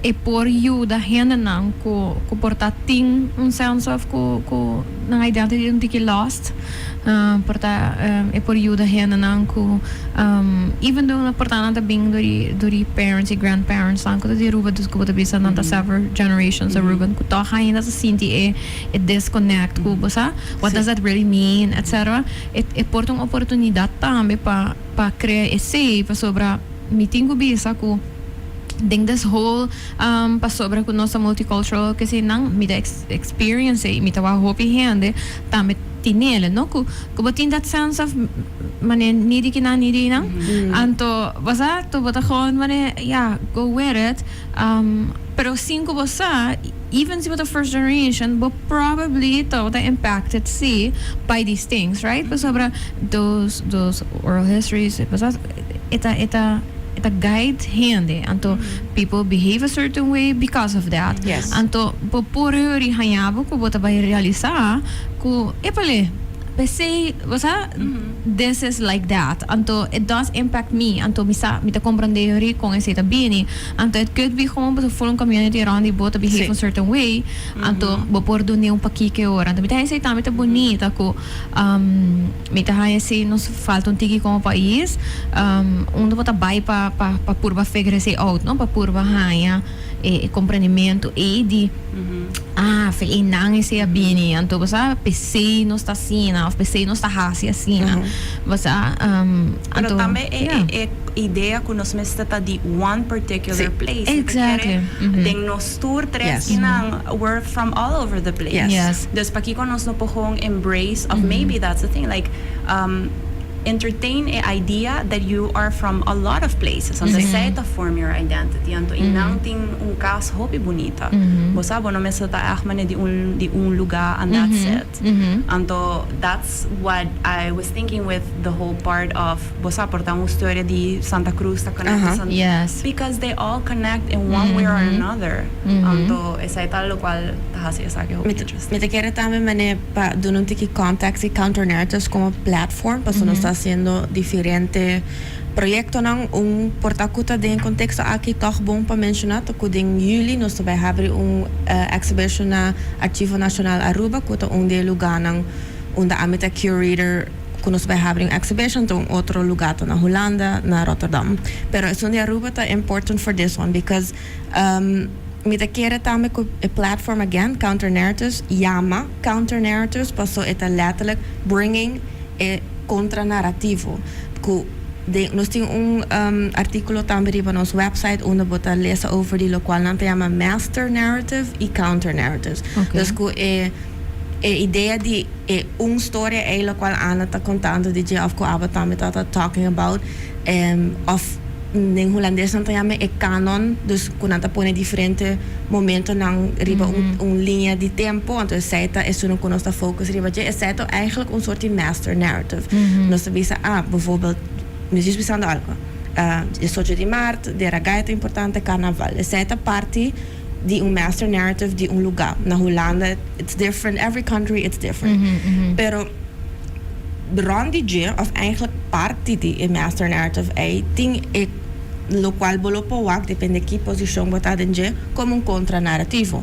e por yuda hendenan cu por ta tin un sense of cu nan identity un tiki lost. Por ta e por yuda hendenan cu even though por ta nan ta bin dor di parents y grandparents nan cu ta di Aruba, dus cu bo ta bisa nan ta several generations Aruban cu toch ainda ta sinti e disconnect cu, bo sa, what does that really mean, etc. E por ta un oportunidad tambe pa crea esey, pasobra mi tin cu bisa cu den this whole pasobra cu nos ta multicultural que si nan mi ta experience y mi ta wak hopi hende tambe tinele, no, cu bo tin that sense of mane ni di kinan ni di nan. Anto bo sa tu bo ta gewoon mane, yeah, go with it, pero sin cu bo sa, even si bo ta first generation, bo probably ta impacted si by these things, right? Pasobra those oral histories, bo sa, e ta guide hende, anto people behave a certain way because of that. Anto bo por hori haña bo cu bo ta bay realisa cu epale p'esey, bo sa, this is like that. Anto it does impact me. Anto mi sa, mi ta comprende hori con esey ta bini. Anto it could be gewoon bo full un community around di bo ta behave a certain way, anto bo por dune un pakike ora. Anto mi ta esey tambe ta bunita cu mi ta haya si nos falta un tiki como pais unda bo ta bay pa purba figure esey out, no, pa purba haya e comprendimento e di ah, fe e nan esey a bini, anto bo sa, p'esey nos ta asina of p'esey nos ta hasi asina, bo sa. Pero anto tambe e idea cu nos mester ta di one particular place. Den nos tur tres kinan, we're from all over the place. Dus pakiko nos no por gewoon embrace of maybe that's the thing, like entertain a idea that you are from a lot of places. Anto esey ta form your identity. Anto y nan tin un cas hopi bunita. Bo sa, bo no mester ta echt mane di un lugar and that's it. Anto that's what I was thinking with the whole part of, bo sa, por ta un historia di Santa Cruz ta connect to Santa because they all connect in one way or another. Anto esey ta locual ta hasi esaki hopi interesting. Mi ta kere tambe mane pa duna un tiki context y Counter Narratives como platform, pasobra nos ta haciendo diferente proyectonan. Un por ta cu ta den contexto aki toch bon pa menciona ta cu den juli nos ta bay habri un exhibition na Archivo Nacional Aruba, cu ta un di e lugarnan unda ami ta curator cu nos bay habri un exhibition. Ta un otro lugar ta na Hulanda, na Rotterdam. Pero esun di Aruba ta important for this one because Mi ta kere tambe ku e platform again, Counter Narratives, yama Counter Narratives paso e ta letterlijk bringing e kontra narativo ku den nos tin un artíkulo tambe riba nos website unda bo ta lesa over di lokual nan ta yama master narrative i counter narratives. Dus ku e idea di e un storia ei lokual Ana ta kontando di dje òf ku abo tambe ta talking about, òf den hulandes nan ta yama e canon, dus ku nan ta pone diferente momentonan riba un liña di tempo, anto esei ta esun ku nos ta focus riba dje. Esei ta eigenlijk un soort di master narrative. Nos ta bisa, ah, bijvoorbeeld, mi ta bisando algo, 18 di maart, Dera Gai ta importante, carnaval, esei ta parti di un master narrative di un lugar. Na Hulanda it's different, every country it's different. Pero rond di dje, of eigenlijk parti di e master narrative ei, tin e lokual bo lo por wak, depende ki posishon bo ta den dje, komo un kontra narativo.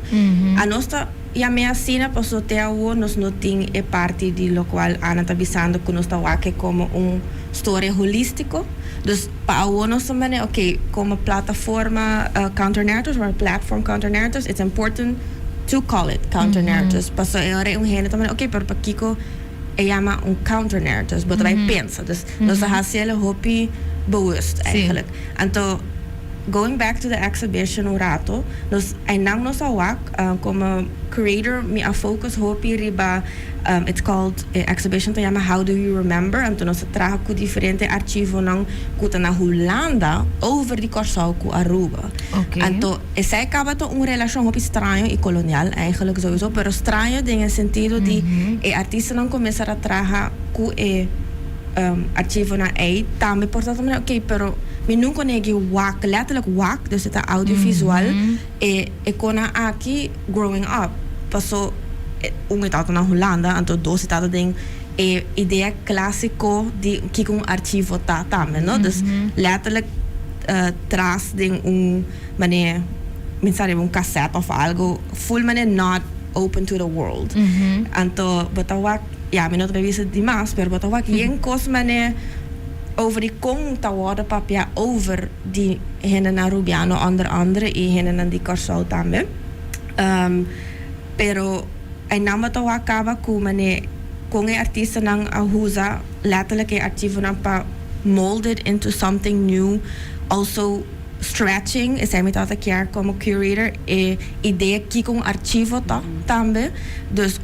Anos ta yam'é asina pasobra te awor nos no tin e parti di lokual Ana ta bisando ku nos ta wak e komo un storia holístiko. Dus pa awor nos ta manera, ok, komo plataforma Counter Narratives or platform Counter Narratives, it's important to call it Counter Narratives pasobra e ora un hende ta manera, ok, pero pakiko e yama un counter narratives? Bo ta bai pensa. Dus nos ta hasi el hopi bewust eigenlijk. Anto going back to the exhibition un rato, nos einan nos a wak komo curator, mi a focus hopi riba, it's called, e exhibition ta yama "How Do You Remember?" Anto nos a traha ku diferente archivonan ku ta na Hulanda over di Kòrsou ku Aruba. Anto esei kaba ta un relashon hopi straño i kolonial eigenlijk sowieso, pero straño den e sentido di e artistanan kuminsá a traha ku e archivonan ei tambe por ta manera, ok, pero mi nunca negi wak, letterlijk wak, dus e ta audiovisual e konan aki growing up, paso un, e tabata na Hulanda, anto dos, e tabata den e idea klásiko di kiko un archivo ta tambe, no? Dus letterlijk tras den un manera, pensar un cassette of algo, full manera not open to the world. Anto bo ta wak, ja, mi no ta bisa dimas, pero bo ta wak yen kos manera over di kon ta wordo papia over di hendenan rubiano onder andere i hendenan di Kòrsou tambe. Pero einan bo ta wak kaba ku manera kon e artistanan a usa letterlijk e archivonan pa mold it into something new, also stretching, esei mi tabata kier komo curator, e idea kiko un archivo ta tambe. Dus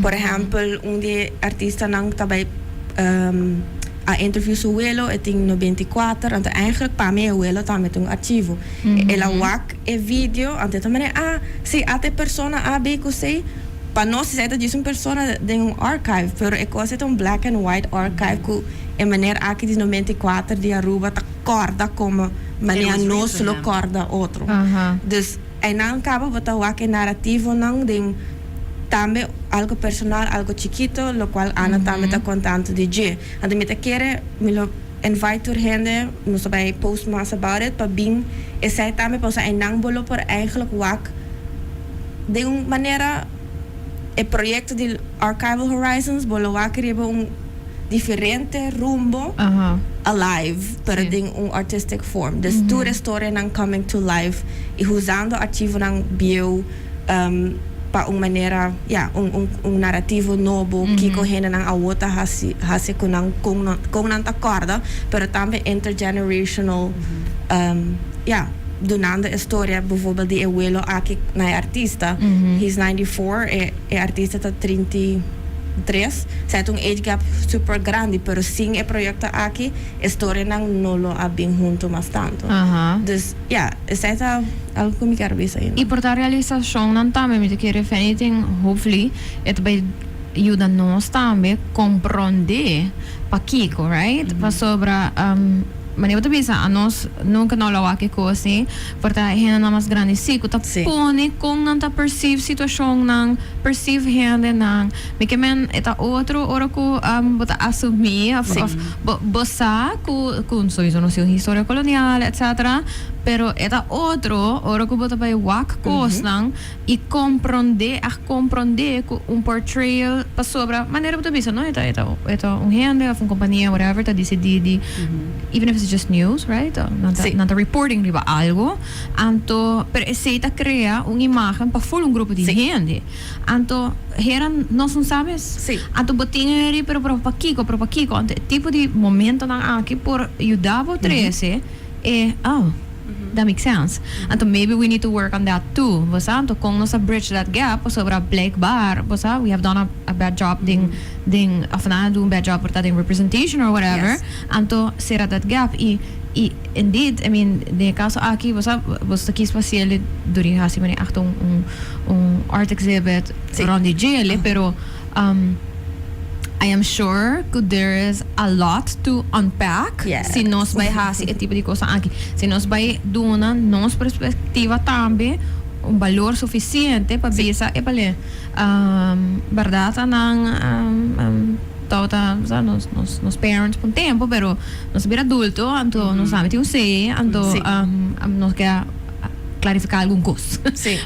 por ehèmpel, un di e artistanan ta bai a interview su welo, e tin 94, anto eigenlijk pa mi e welo tambe ta un archivo. El a wak e video, anto e ta manera, ah, si, ata e persona A, B ku C, pa nos esei ta djis un persona den un archive, pero e kos ta un black and white archive ku e meneer aki di 94 di Aruba ta kòrda komo manera nos lo kòrda otro. Dus einan kaba bo ta wak e narativonan den tambe algo personal, algo chikito, lokual Ana tambe ta kontando di dje. Anto mi ta kere, mi lo invite tur hende, nos ta bai post mas about it, pa bin esei tambe, pasobra einan bo lo por eigenlijk wak den un manera e proyekto di Archival Horizons, bo lo wak riba un diferente rumbo alive, pero den un artistic form. Dus tur e storianan coming to life i usando archivonan bieu pa un manera, ja, un narativo nobo, kiko hendenan awor ta hasi ku nan, kon nan ta kòrda, pero tambe intergenerational, ja, dunando e storia bijvoorbeeld di e welo aki na e artista. He's 94, e artista ta 33. Esei ta un age gap super grandi, pero sin e proyekto aki, e storianan no lo a bin huntu mas tantu. Dus ja, esei ta algo ku mi kier bisa ainda. I por ta realisashonnan tambe mi ta kere, if anything, hopefully e ta bai yuda nos tambe komprondé pakiko, right? Pasobra manera bo ta bisa, anos nunka no lo wak e kos ei, por ta hendenan mas grandi sí ku ta pone kon nan ta perceive situashonnan, perceive hendenan. Mi ke men e ta otro ora ku bo ta asumí òf bo sa ku souiso nos tin un historia kolonial etcetera, pero e ta otro ora ku bo ta bai wak kosnan i komprondé, a komprondé ku un portrayal, pasobra manera bo ta bisa, no, e ta un hende òf un kompania, whatever, ta disidí di, even if is just news, right? Nan ta, nan ta reporting riba algo. Anto, pero esey ta crea un imagen pa full un grupo di hende. Anto, hera nos no sa mes. Anto bo tin heri, pero pero pakico, pero pakico? Anto e tipo di momentonan aki por yuda bo trece e, oh, that makes sense. Anto maybe we need to work on that too, bo sa? Anto con nos a bridge that gap pasobra blijkbaar, bo sa, we have done a bad job den of nan a do un bad job por ta den representation or whatever. Anto cera that gap y indeed, I mean, den e caso aki bo sa, bo ta kies pa haciel duri haci manera echt un art exhibit rond di djele, pero I am sure cu there is a lot to unpack si nos bay haci e tipo di cosnan aki. Si nos bay duna nos perspectiva tambe un balor suficiente pa bisa epale berdad anan tabata nos parents pa un tempo pero nos a bira adulto anto nos tambe tin un say anto nos ke clarifica algun cos.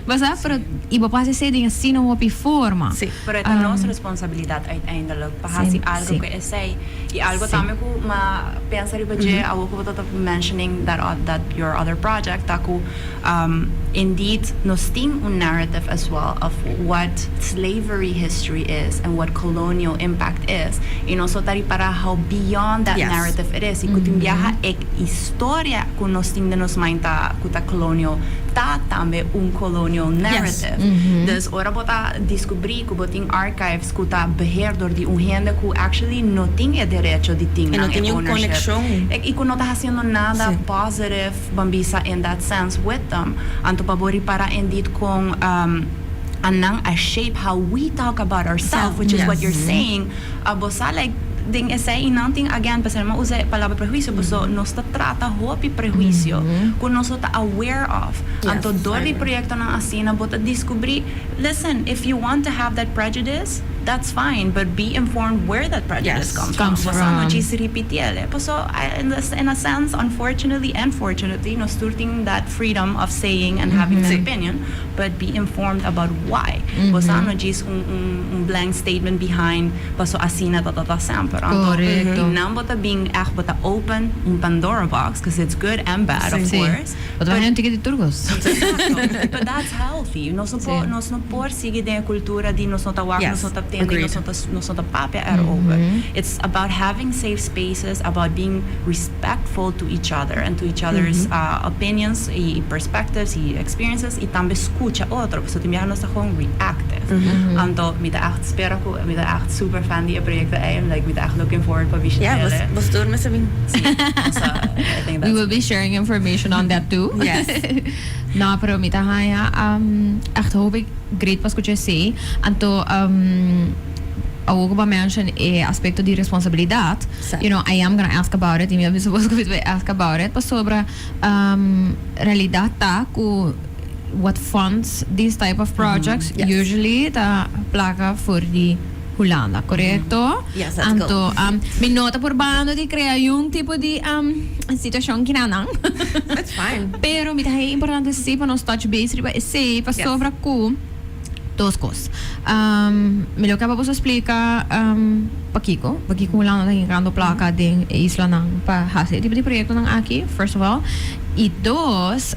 Basa pero y bo por haci esey den asina hopi forma. Pero e ta nos responsabilidad uiteindelijk pa haci algo cu esey. Y algo tambe cu m'a pensa riba dje awor cu bo ta mentioning that your other project ta cu indeed nos tin un narrative as well of what slavery history is and what colonial impact is y nos no ta ripara how beyond that narrative it is y cu tin biaha e historia cu nos tin den nos mind ta cu ta colonial ta tambe un colonial narrative. Dus ora bo ta descubri cu bo tin archives cu ta beheer door di un hende cu actually no tin e derecho di tin E no nan tin e ni un ownership conexion. Y cu no ta haciendo nada positive, ban bisa, in that sense with them. Anto pa bo ripara indeed con anan a shape how we talk about ourselves, which is what you're saying, abo sa like den esey y nan tin again pasobra mi a usa e palabra prehuicio pasobra nos ta trata hopi prehuicio cu nos no ta aware of. Anto door di proyectonan asina bo ta descubri, listen, if you want to have that prejudice, that's fine, but be informed where that prejudice comes from. Comes Bo sa no from. djis ripitiel, paso in a sense, unfortunately and fortunately, nos tur tin that freedom of saying and having an opinion, but be informed about why. Bo sa no djis un blank statement behind paso asina ta ta ta semper. Anto nan bo ta bin echt bo ta open un Pandora box, because it's good and bad, of course. Bo ta haña un tiki di tur kos. Exacto. But that's healthy. Nos no por, nos no por sigui den e cultura di nos no ta wak, nos no ta tende, nos no ta papia erover. It's about having safe spaces, about being respectful to each other and to each other's opinions y perspectives y experiences y tambe scucha otro. Pasobra tin biaha nos ta gewoon reactive. Anto mi ta echt spera cu, mi ta echt super fan di e proyecto ey. I'm like, mi ta echt looking forward pa bishita Yeah, ele. Bos tur mester bin. Sí, so I think We that's will be sharing information on that too. Yes. No, pero mi ta haña echt hopi great pa scucha esey. Anto awor cu bo a mention e aspecto di responsabilidad, I am gonna ask about it y mi a bisa bos cu mi ta bay ask about it pasobra realidad ta cu what funds these type of projects usually ta placa for di Hulanda, corecto? Yes, that's Anto, mi no ta purbando di crea yun tipo di situacion kinanan. That's fine. Pero mi ta haña importante si pa nos touch base riba esey pasobra cu dos cos. Mi lo caba boso splica pakico, pakico Hulanda ta hincando placa den e islanan pa haci e tipo di proyectonan aki, first of all. Y dos,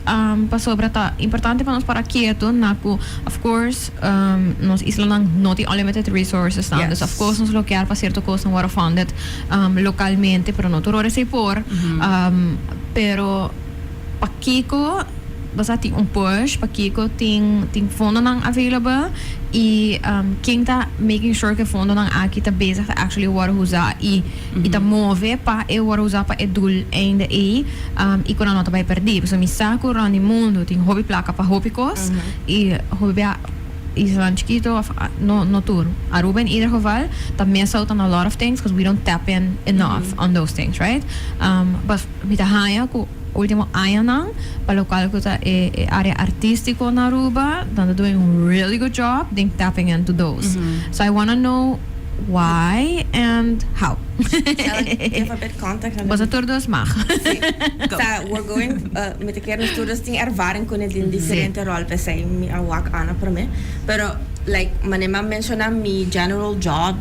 pasobra ta importante pa nos para keto na cu, of course, nos islanan no tin unlimited resources nan. Dus of course nos lo kier pa cierto cosnan worde funded localmente, pero no tur ora esey por. Pero pakico bo sa tin un push, pakico tin fondonan available y ken ta making sure cu e fondonan aki ta bezig ta actually worde usa y ta move pa e worde usa pa e doel einde ey y cu nan no ta bay perdi. Pasobra mi sa cu rond di mundo tin hopi placa pa hopi cos y hopi bia islanan chikito of no no tur, Aruba in ieder geval ta miss out on a lot of things because we don't tap in enough on those things, right? But mi ta haña cu ultimo añanan pa locual cu ta e area artistico na Aruba nan ta doing un really good job den tapping into those. So I wanna know. Why and how? Shall I give a bit context? Boso tur dos mag. Sí. Sa, we're going, mi ta kier nos tur dos tin ervaring con e den diferente rol, p'esei mi a wak Ana prome. Pero, like, manera mi a menciona, mi general job,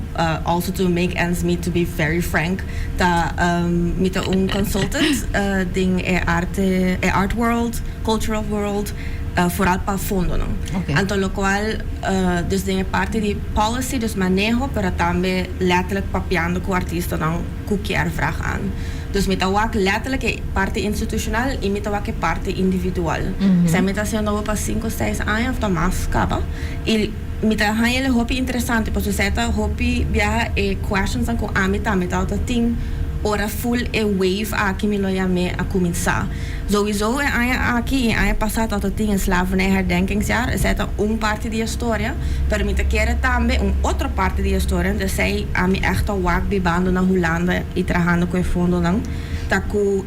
also to make ends meet, to be very frank, ta mi ta un consultant den e arte, e art world, cultural world, vooral pa fondonan. Anto locual, dus den e parti di policy, dus maneho, pero tambe letterlijk papiando cu artistanan cu kier vraag aan. Dus mi ta wak letterlijk e parti institucional y mi ta wak e parti individual. Esei mi ta haciendo awo pa 5, 6 aña of ta mas caba. Y mi ta haña hopi interesante, pasobra esei ta hopi biaha e questions cu ami tambe ta tin ora full e wave aki, mi lo yam'é, a kuminsá. Sowieso e aña aki i aña pasá tabatin e slavernij herdenkingsjaar, esei ta un parti di historia, pero mi ta kere tambe un otro parti di historia, dus esei ami echt wak bibando na Hulanda i trahando ku e fondonan, ta ku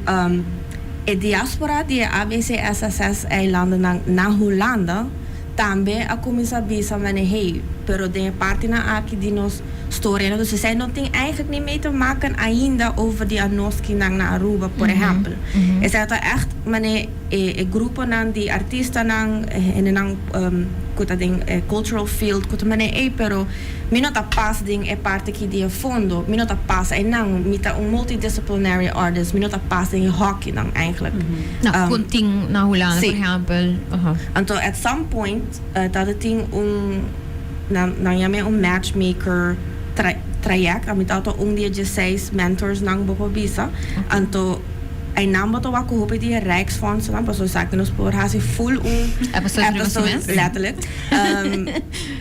e diaspora di ABCSSS eilanden na Hulanda tambe a kuminsá bisa mane, hey, pero den partinan aki di nos historia, dus esei no tin eigenlijk niet mee te maken ainda over di anoskinan na Aruba, por ehèmpel. Esei ta echt mane e gruponan di artistanan en nan ku ta den cultural field ku ta mane, hey, pero mi no ta pas den e parti aki di fondo, mi no ta pas einan, mi ta un multidisciplinary artist, mi no ta pas den hokkinan eigenlijk. Nou, ku tin na Hulanda, por ehèmpel. Anto at some point tabatin un nan yam'é un matchmaker traject, ami tabata un di e seis mentors nan, bo por bisa. Anto einan bo ta wak hopi di Rijksfondsen, pasobra esaki nos por hasi full un episode riba su episode mes. Letterlijk.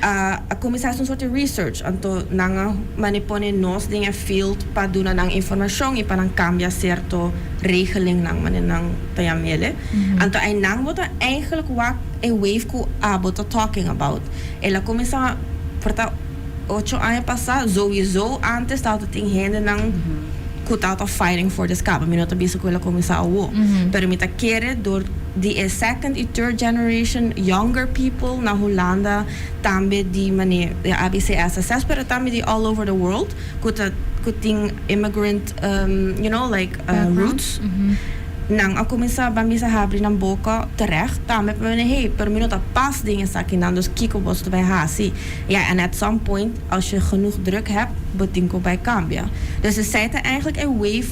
A kuminsá un soort di research, anto nan a mane pone nos den e field pa duna nan informashon i pa nan kambia sierto regelingnan, mane nan ta yam'é. Anto einan bo ta eigenlijk wak e wave ku abo ta talking about. El a kuminsá por ta 8 aña pasá, sowieso antes tabatin hendenan ku tabata fighting for this caba. Mi no ta bisa ku el a kuminsá awo. Pero mi ta kere door di e second i third generation younger people na Hulanda tambe di mane ABCSSS, pero tambe di all over the world ku tin immigrant like background. Roots. Nan a kuminsá ban bisa habri nan boka terecht tambe pa mane, hey, pero mi no ta pas den esakinan, dus kiko boso ta bai hasi? Ja, en at some point, als je genoeg druk hebt, bo tin ku bai kambia. Dus esei ta eigenlijk een wave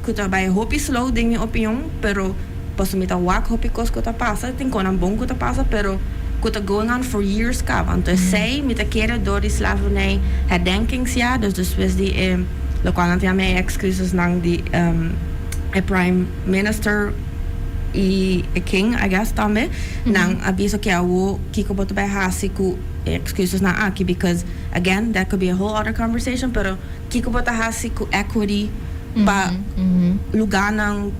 ku ta bai hopi slow den mi opinion, pero paso mi ta wak hopi kos ku ta pasa, tin kosnan bon ku ta pasa, pero ku ta going on for years kaba. Anto esei mi ta kere door di slavernij herdenkingsjaar, dus despues di e lokual nan ta yama e excuses nan di e prime minister i e king, I guess tambe, nan a bisa ku awo kiko bo ta bai hasi ku excuses nan aki, because again, that could be a whole other conversation, pero kiko bo ta hasi ku equity pa lugánan,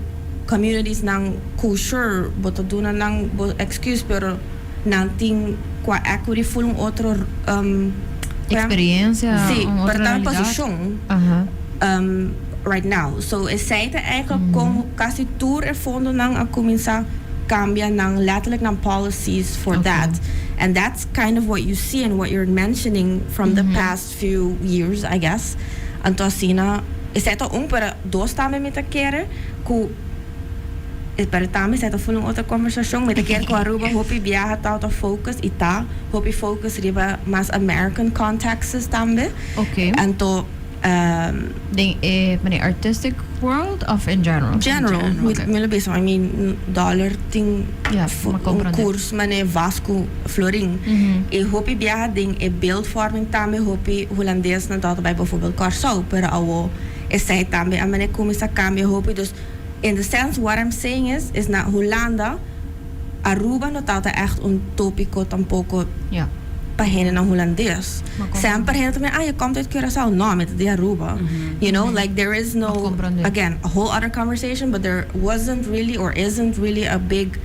communities nan ku sure bo ta duna nan bo excuse, pero nan tin qua equity full un otro experiencia, sí, un otro pero ta realidat. Posishon right now. So esei ta eigenlijk kon kasi tur e fondonan a kuminsá kambia nan letterlijk nan policies for that. And that's kind of what you see and what you're mentioning from the past few years, I guess. Anto asina, esei ta un, pero dos tambe mi ta kere ku pero tambe esei ta full un otro konversashon. Mi ta kere ku Aruba hopi biaha ta focus i ta hopi focus riba mas American contexts tambe. Anto Den e artistic world of in general? General, mi lo bisa, I mean, dollar tin Ja, un ma komprondé. Koers mane vast ku florin. E hopi biaha den e beeldvorming tambe hopi hulandesnan ta bij bijvoorbeeld Kòrsou, pero awo esei tambe a mane kuminsá kambia hopi. Dus in the sense, what I'm saying is na Hulanda Aruba no tabata echt un tópiko tampoko pa hendenan hulandes. Ma komprondé. Semper hende tambe, ah, je komt uit Curaçao. No, mi ta di Aruba. Like there is no, Ma komprondé. Again, a whole other conversation, but there wasn't really or isn't really a big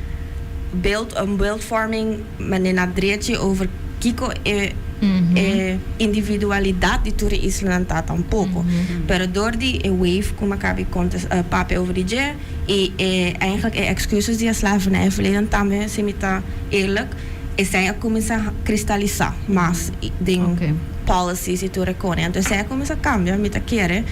een beeldvorming mane na drechi over kiko e e individualidat di tur islanan ta tampoko. Pero door di e wave ku mi a kaba di papia over di dje i e eigenlijk e excuses di e slavernij verleden tambe, si mi ta eerlijk, Esey a cuminsa cristalisa mas den policies y tur e cone. Anto esey a cuminsa cambia, mi ta kere.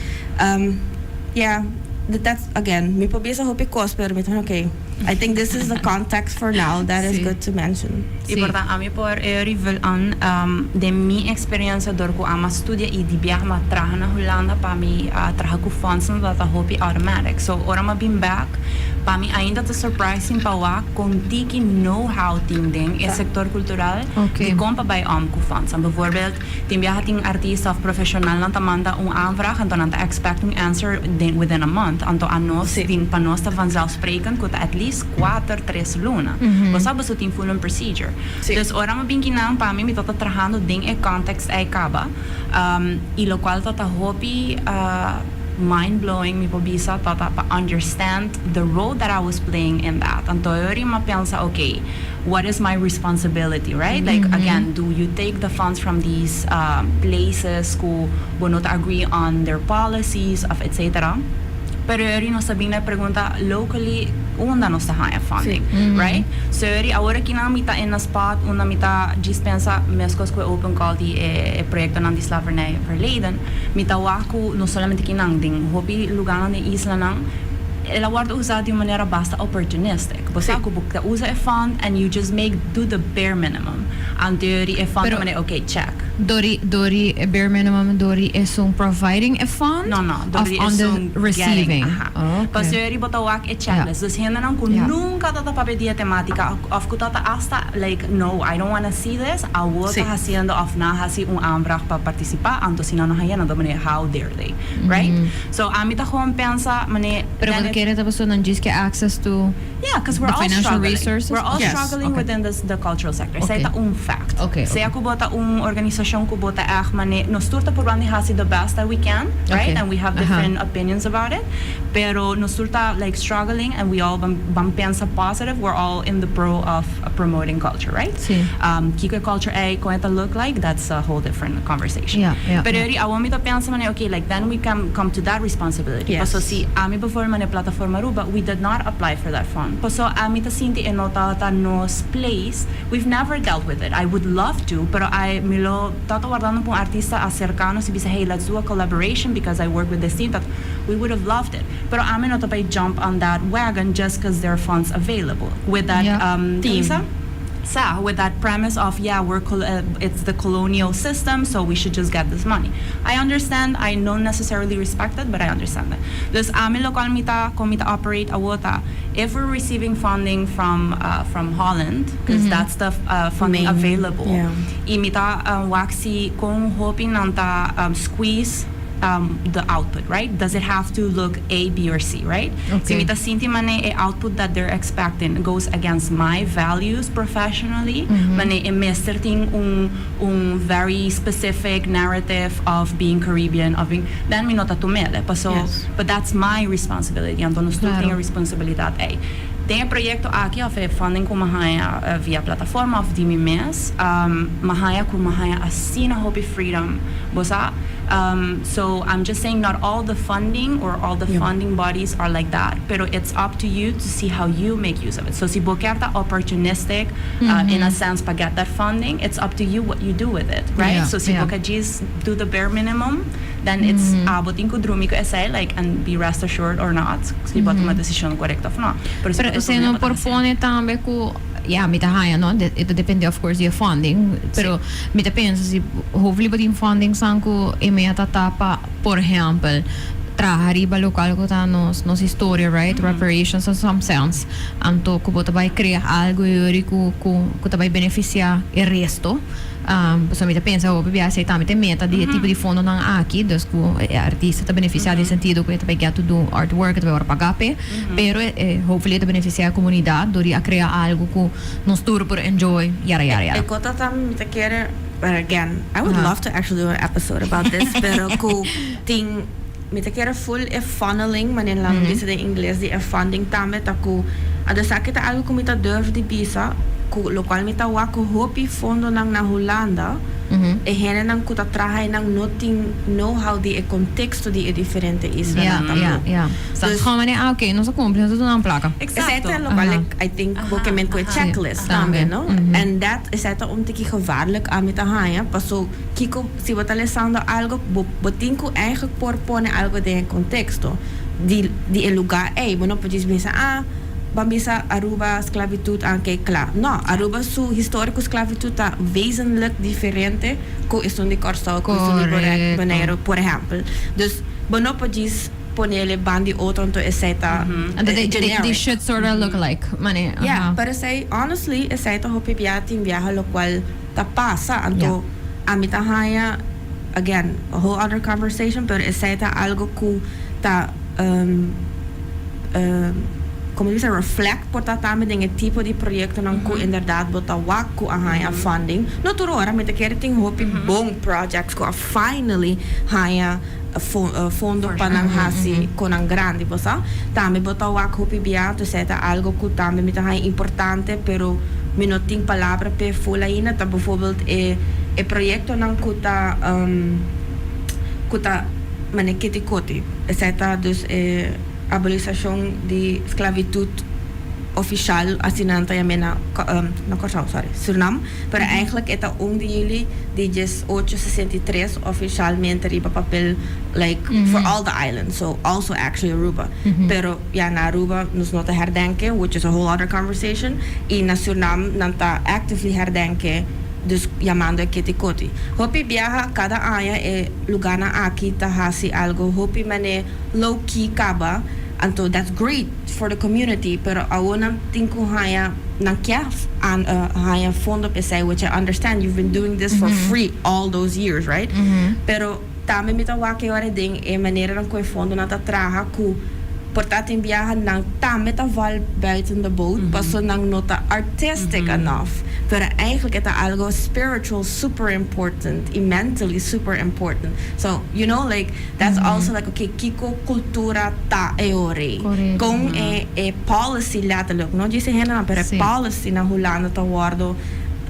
Yeah, that's again, mi por bisa hopi cos, pero mi ta okay, I think this is the context for now that is good to mention. Y por ta ami por e reveal an den mi experiencia door cu ami a studia y di biaha mi a traha na Hulanda pa mi a traha cu fondsen tabata hopi automatic. So ora mi a bin back pa mi ainda ta surprising pa wak con tiki know how tin den e sector cultural di con pa bay om cu fondsen. Bijvoorbeeld tin biaha tin artista of profesionalnan ta manda un aanvraag anto nan ta expect un answer den within a month anto anos tin pa nos ta vanzelfsprekend cu ta at least kuater, tres luna. Bo sa boso tin full un procedure. Dus ora mi bin kinan pa mi, mi tabata trahando den e context ei caba y locual tabata hopi mind blowing mi por bisa tabata pa understand the role that I was playing in that. Anto ora mi a pensa okay, what is my responsibility, right? Like again, do you take the funds from these places cu bo no ta agree on their policies of etcetera? Pero eri nos ta bin na e pregunta locally unda nos ta haña funding, right? So eri awor akinan mi ta in a spot unda mi ta djis pensa meskos ku e open call di e proyektonan di slavernij verleden, mi ta wak ku no solamente kinan, den hopi lugarnan den islanan el a wòrdu usá di un manera basta opportunistic. Bo sa ku bo ta usa e fund and you just make do the bare minimum. Anto eri e fund ta manera okay check. Dori dori e bare minimum dori esun providing e fund? No, no, dori of on the esun getting, receiving? aha. Okay. Pasobra eri bo ta wak e checklist. Dus hendenan ku nunka ta ta papia di e tematica of ku ta ta hasta like no, I don't wanna see this, awor ta haciendo of nan haci un aanvraag pa participa, anto si nan no haya nan ta manera how dare they, right? So ami ta gewoon pensa manera Pero bo then ta it kere ta pasobra nan djis ke access to Yeah, cause we're the all financial struggling. resources? We're all Okay. struggling Okay. within this the cultural sector. Esei Okay. ta un fact. Okay, Sea okay. ku bo ta un organisashon ku bo ta ègt mane nos tur ta probando di hasi the best that we can, right? Okay. And we have Aha. different opinions about it. Pero nos tur ta like struggling and we all ban ban pensa positive. We're all in the pro of promoting culture, right? Sí. Kiko e culture ei, kon e ta look like, that's a whole different conversation. Yeah, yeah, Pero yeah. eri awor mi ta pensa mane okay, like then we can come to that responsibility. Yes. Paso si ami bijvoorbeeld mane Plataforma Aruba, we did not apply for that fund. Paso ami ta sinti e no tabata nos place. We've never dealt with it. I would love to, pero I mi lo tabata wardando pa un artista acerca nos y bisa, hey, let's do a collaboration because I work with this team. That we would have loved it. Pero ami no ta bay jump on that wagon just because there are funds available. With that Team. Sa, sa, with that premise of, yeah, we're it's the colonial system, so we should just get this money. I understand, I don't necessarily respect it, but I understand it. Dus ami locual mi ta, con mi ta operate awor ta, if we're receiving funding from Holland, because that's the funding Main, available, y mi ta wak si con hopi nan ta squeeze the output, right? Does it have to look A, B or C, right? Si mi ta sinti mane e output that they're expecting goes against my values professionally, mane e mester tin un very specific narrative of being Caribbean, of being, then mi no ta tumele. Paso, but that's my responsibility. Anto nos tur tin e responsabilidad ei. Den e proyecto aki of e funding cu mi haya via plataforma of di mi mes, mi haya cu mi haya asina hopi freedom. Bo sa? So I'm just saying not all the funding or all the funding bodies are like that, pero it's up to you to see how you make use of it. So si bo kier ta opportunistic in a sense pa get that funding, it's up to you what you do with it, right? So si bo kier djis do the bare minimum, then it's abo tin cu drumi cu esey like and be rest assured or not si bo a tuma decision correcto of no. Pero si Pero bo ta esey tuma no por pone tambe cu ya mi ta haya no, e ta depende of course di e funding, pero mi ta pensa si hopefully bo tin funding san cu e meta ta pa por ehempel traha riba locual cu ta nos historia, right, reparations in some sense, anto cu bo ta bay crea algo yori cu ta bay beneficia e resto. Pasobra mi ta pensa hopi bia esei tambe ta e meta di e tipo di fondonan aki, dus ku e artista ta benefisiá den sentido ku e ta bai get to do artwork, e ta bai ora pagá p'e, pero e hopefully e ta benefisiá e komunidat dor di a krea algu ku nos tur por enjoy, yara yara yara. E kota tambe mi ta kere, but again, I would love to actually do an episode about this, pero ku tin, mi ta kere full e funneling, manera nan bisa den ingles di e funding tambe ta ku, anto esaki ta algu ku mi ta durf di bisa, ku lokual mi ta wak ku hopi fondonan na Hulanda. E hendenan ku ta traha einan no tin know-how di e konteksto di e diferente islanan tampoco. Ja, ja. Dus gewoon wanneer, ah, oké, nos a kumpli, nos a duna un plaka. Esei ta lokual ik, I think, bo ke men ku e checklist tambe, no? En dat, esei ta un tiki gevaarlijk ami ta haña, paso kiko, si bo ta lesando algo, bo bo tin ku eigenlijk por pone algo den e konteksto di di e lugá ei. Bo no por djis bisa, ah, Ban bisa Aruba sclavitud a kei cla. No, Aruba su historia cu sclavitud ta wezenlijk diferente cu esun di Corsou, cu esun di Boneiru, por ehempel. Dus bo no por djis ponele ban di otro anto esey ta Anto they, generic. they should sorta look alike. Mane, Ja, aha. pero esey honestly esey ta hopi bia tin biaha locual ta pasa. Anto ami ta haya, again, a whole other conversation, pero esey ta algo cu ta como bisa reflect por ta tambe den e tipo di proyectonan cu inderdaad bo ta wak cu a haya funding. No tur ora, mi ta kere tin hopi bon projects cu a finally haya fondo pa nan haci conan grandi, bo sa. Tambe bo ta wak hopi bia, entonces e ta algo cu tambe mi ta haya importante, pero mi no tin palabra p'e full ainda, ta bijvoorbeeld e e proyectonan cu ta cu ta mane kiti koti. Esei ta dus e abolisashon di sklavitut ofishal, asina nan ta yam'é na na Kòrsou, sorry, Surnam. Pero eigenlijk e ta 1 di yüli di 1863 ofishalmente riba papel like for all the islands, so also actually Aruba. Pero ya na Aruba nos no ta herdenke, which is a whole other conversation, i na Surnam nan ta actively herdenke, dus yamando e keti koti. Hopi biaha kada aña e lugarnan aki ta hasi algo hopi mane low key kaba, anto that's great for the community, pero awor nan tin ku haña nan kier haña fondo p'esei, which I understand, you've been doing this for free all those years, right? Pero tambe mi ta wak e ora den e maneranan ku e fondonan ta traha ku por ta tin biaha nan tambe ta val buiten de boot paso nan no ta artistic enough, pero eigenlijk e ta algo spiritual super important y mentally super important. So, like that's also like okay, kiko cultura ta e ora? Con e e policy letterlijk, no djis e hendenan, pero e policy na Hulanda ta wordo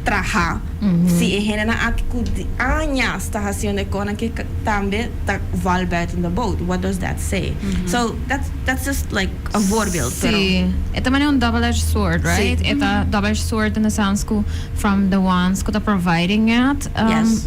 traha. Si e hendenan aki cu di añas ta haciendo e conan ki tambe ta val buiten de boot, what does that say? So that's that's just like a voorbeeld, pero. Sí, e ta manera un double edged sword, right? E ta double edged sword in the sense cu from the ones cu ta providing it,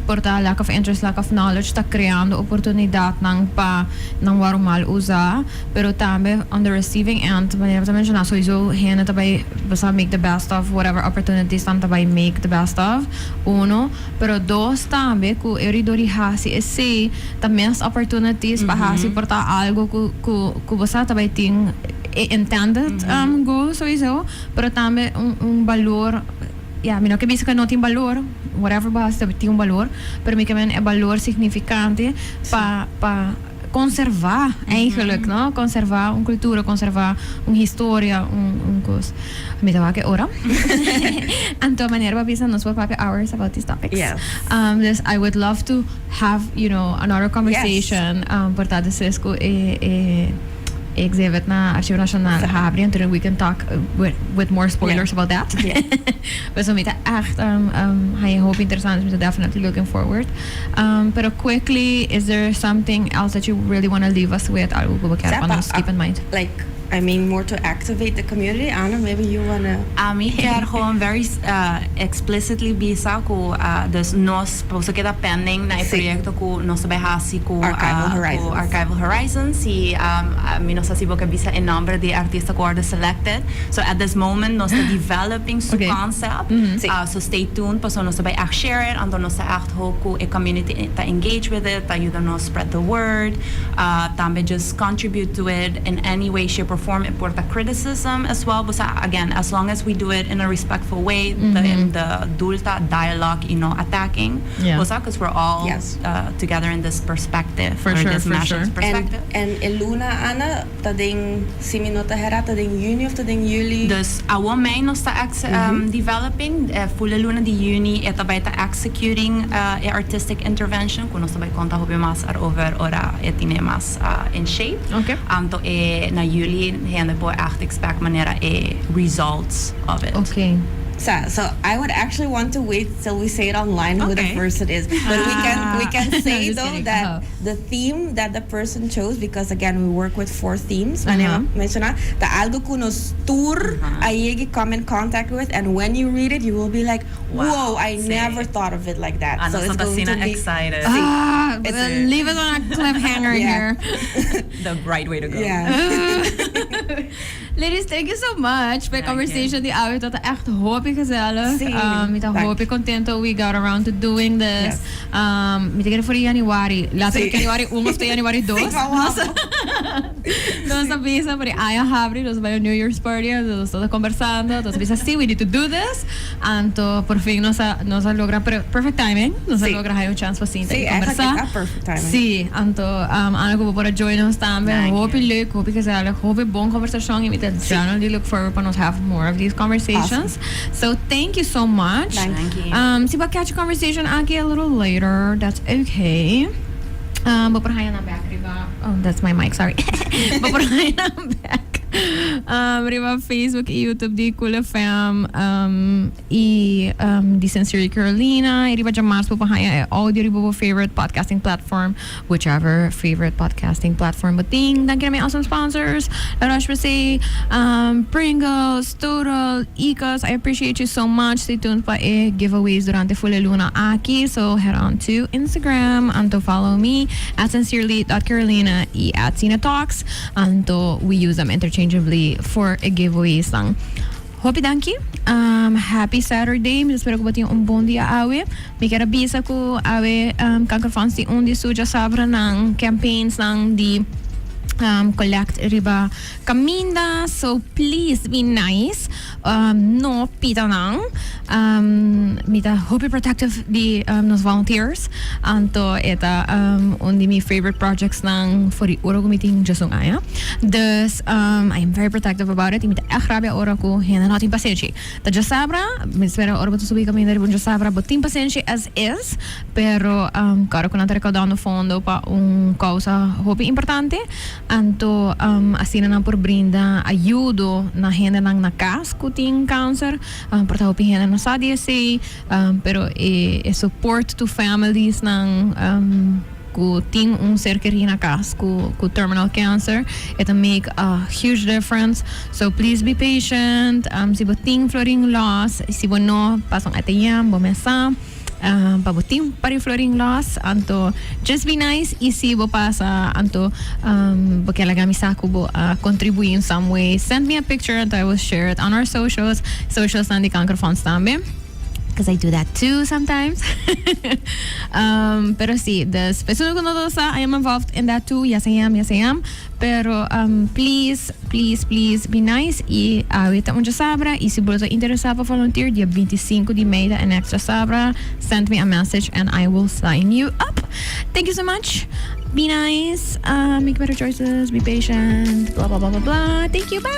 por ta lack of interest, lack of knowledge ta creando oportunidadnan pa nan wòrdu mal usa, pero tambe on the receiving end, manera bo ta menciona, sowieso hende ta bay bo sa make the best of whatever opportunities nan ta bay make the best of, uno, pero dos tambe cu e ridor di haci esey ta missed opportunities pa haci por ta algo cu cu cu bo sa ta bay tin e intended goal sowieso, pero tambe un un balor, ya mi no ke bisa cu no tin balor, whatever bo haci ta tin un balor, pero mi ke men e balor significante pa pa conserva eigenlijk, no? Conserva un cultura, conserva un historia, un un cos. Mi ta wak e ora. Anto manera bo a bisa nos por papia hours about these topics. Dus I would love to have, another conversation por ta despues cu e e exhibit na Archivo Nacional habri anto we can talk with more spoilers about that. Pasobra mi ta echt haña hopi interesante, mi ta definitely looking forward. Pero quickly, is there something else that you really wanna leave us with? Algo cu bo kier pa nos keep in mind? Like, I mean more to activate the community. Ana, maybe you wanna. Ami kier gewoon very explicitly bisa cu dus nos por keda pending na e proyecto cu nos ta bay haci cu Archival Horizons. Cu Archival Horizons. Y mi no sa si bo ke bisa e nomber di e artista cu wordo selected. So at this moment nos ta developing su concept. So stay tuned pasobra nos ta bay echt share it. Anto nos ta echt hoop cu e community ta engage with it, ta yuda nos spread the word. Tambe just contribute to it in any way, shape or form. E por ta criticism as well. Bo sa, again, as long as we do it in a respectful way, the doel ta dialogue y no attacking. Bo sa, cause we're all together in this perspective, For or sure, this for mashup sure. perspective. En e luna, Ana, ta den, si mi no ta hera, ta den juni of ta den juli? Dus awor mei nos ta developing, full e luna di juni e ta bay ta executing e artistic intervention, cu nos ta bay conta hopi mas erover ora e tine mas in shape. Anto e na juli hende por echt expect manera e results of it. Okay. So I would actually want to wait till we say it online who the person is. But we can say Just though kidding. That the theme that the person chose, because again we work with four themes. Manera menshoná, ta algo ku nos tur a yega come in contact with, and when you read it, you will be like, "Whoa, I never thought of it like that." Ah, So nos it's going to be excited. Ah, leave us on a cliffhanger here. The right way to go. Ladies, thank you so much pa Dank conversation di awe. Tabata echt hopi gezellig. Si. Mi ta Dank. Hopi kontentu we got around to doing this. Yes. Mi ta kere for januari. Later januari 1 òf januari 2. Si, vamos. Nos a bisa, pero aña habri, nos bai New Year's party, nos ta kombersando, nos bisa, "Sí, we need to do this." Anto, por fin nos a logra, pero perfect timing, nos a logra un chance pa sinta Si, i kombersá. Eigenlijk is perfect timing. Si, anto, Anna ku por join us tambe. Thank Hopi you. Leuk, hopi gezellig, hopi bon kombersashon i mi ta generally look forward pa nos have more of these conversations. So thank you so much. Thank Thank you. Si bo catch a conversation aki a little later, that's okay. Bo por haya nan bèk riba. Oh, that's my mic, sorry. Bo por haya nan bèk riba Facebook i YouTube di Cool FM i di Sincerely Carolina. I riba djamars bo por haya audio riba bo favorite podcasting platform, whichever favorite podcasting platform bo tin. Dank je na mijn awesome sponsors. La Roche-Posay, Pringles, Total, Ecos. I appreciate you so much. Stay tuned pa e giveaways durante full luna aki. So head on to Instagram and to follow me at sincerely.carolina i @SinaTalks. Anto we use them interchangeably for a giveaways lang. Hopi danki. Happy Saturday. Mi ta spera ku bo tin un bon dia awe. Mi ke bisa ku awe Kankerfonds tin un di su djasabra nan campaigns nan di collect riba kaminda. So please be nice. No pita nan. Mi ta hopi protective di nos volunteers. Anto e ta un di mi favorite projects nan for di ora ku mi tin just un aña. Dus I am very protective about it. I mi ta echt rabia ora ku hende no tin pasenshi. Ta djasabra, mi spera ora bo ta subi kaminda riba un djasabra, bo tin pasenshi as is, pero kòrda ku nan ta rekoudando fondo pa un kousa hopi importante. Anto asina nan por brinda ayudo na hendenan na kas ku tin kanser. Por ta hopi hende no sa di esei, pero e support to families nan ku tin un ser kerí na kas ku terminal cancer, it make a huge difference. So please be patient. Si bo tin florin los, si bo no pasa un ATM, bo mes sa. Pa bo tin pa di florin los, anto just be nice i si bo pasa anto bo ke laga mi sa ku bo a kontribuí in some way, send me a picture and I will share it on our socials, socials nan di Kankerfonds tambe. Because I do that too sometimes. Pero si, dus, persona ku no sa, I am involved in that too. Yes, I am, yes, I am. Pero please, please, please be nice. I awe ta un djasabra. I si bo ta interesá pa volunteer, dia 25 di mei ta e next djasabra. Send me a message and I will sign you up. Thank you so much. Be nice. Make better choices. Be patient. Blah, blah, blah, blah, blah. Thank you. Bye.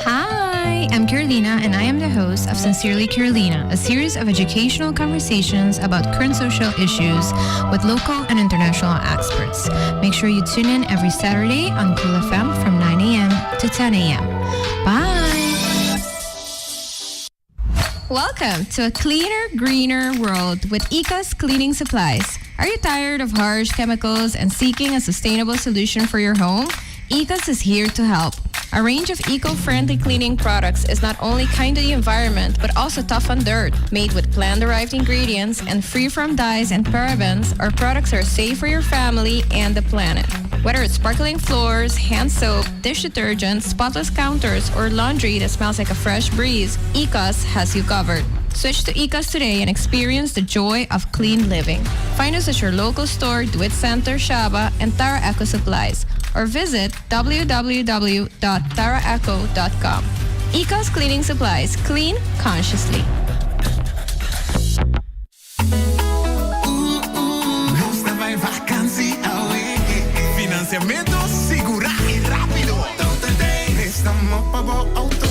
Hi, I'm Carolina, and I am the host of Sincerely Carolina, a series of educational conversations about current social issues with local and international experts. Make sure you tune in every Saturday on Cool FM from 9 a.m. to 10 a.m. Bye! Welcome to a cleaner, greener world with Ecos Cleaning Supplies. Are you tired of harsh chemicals and seeking a sustainable solution for your home? Ecos is here to help. A range of eco-friendly cleaning products is not only kind to the environment, but also tough on dirt. Made with plant-derived ingredients and free from dyes and parabens, our products are safe for your family and the planet. Whether it's sparkling floors, hand soap, dish detergent, spotless counters, or laundry that smells like a fresh breeze, Ecos has you covered. Switch to Ecos today and experience the joy of clean living. Find us at your local store, Do It Center, Shaba, and Tara Eco Supplies, or visit www.taraeco.com. Ecos Cleaning Supplies. Clean consciously. Nos ta bai vakantie awe. Finansiamentu sigurá i rápido. Total Day. Préstamo pa bo outo.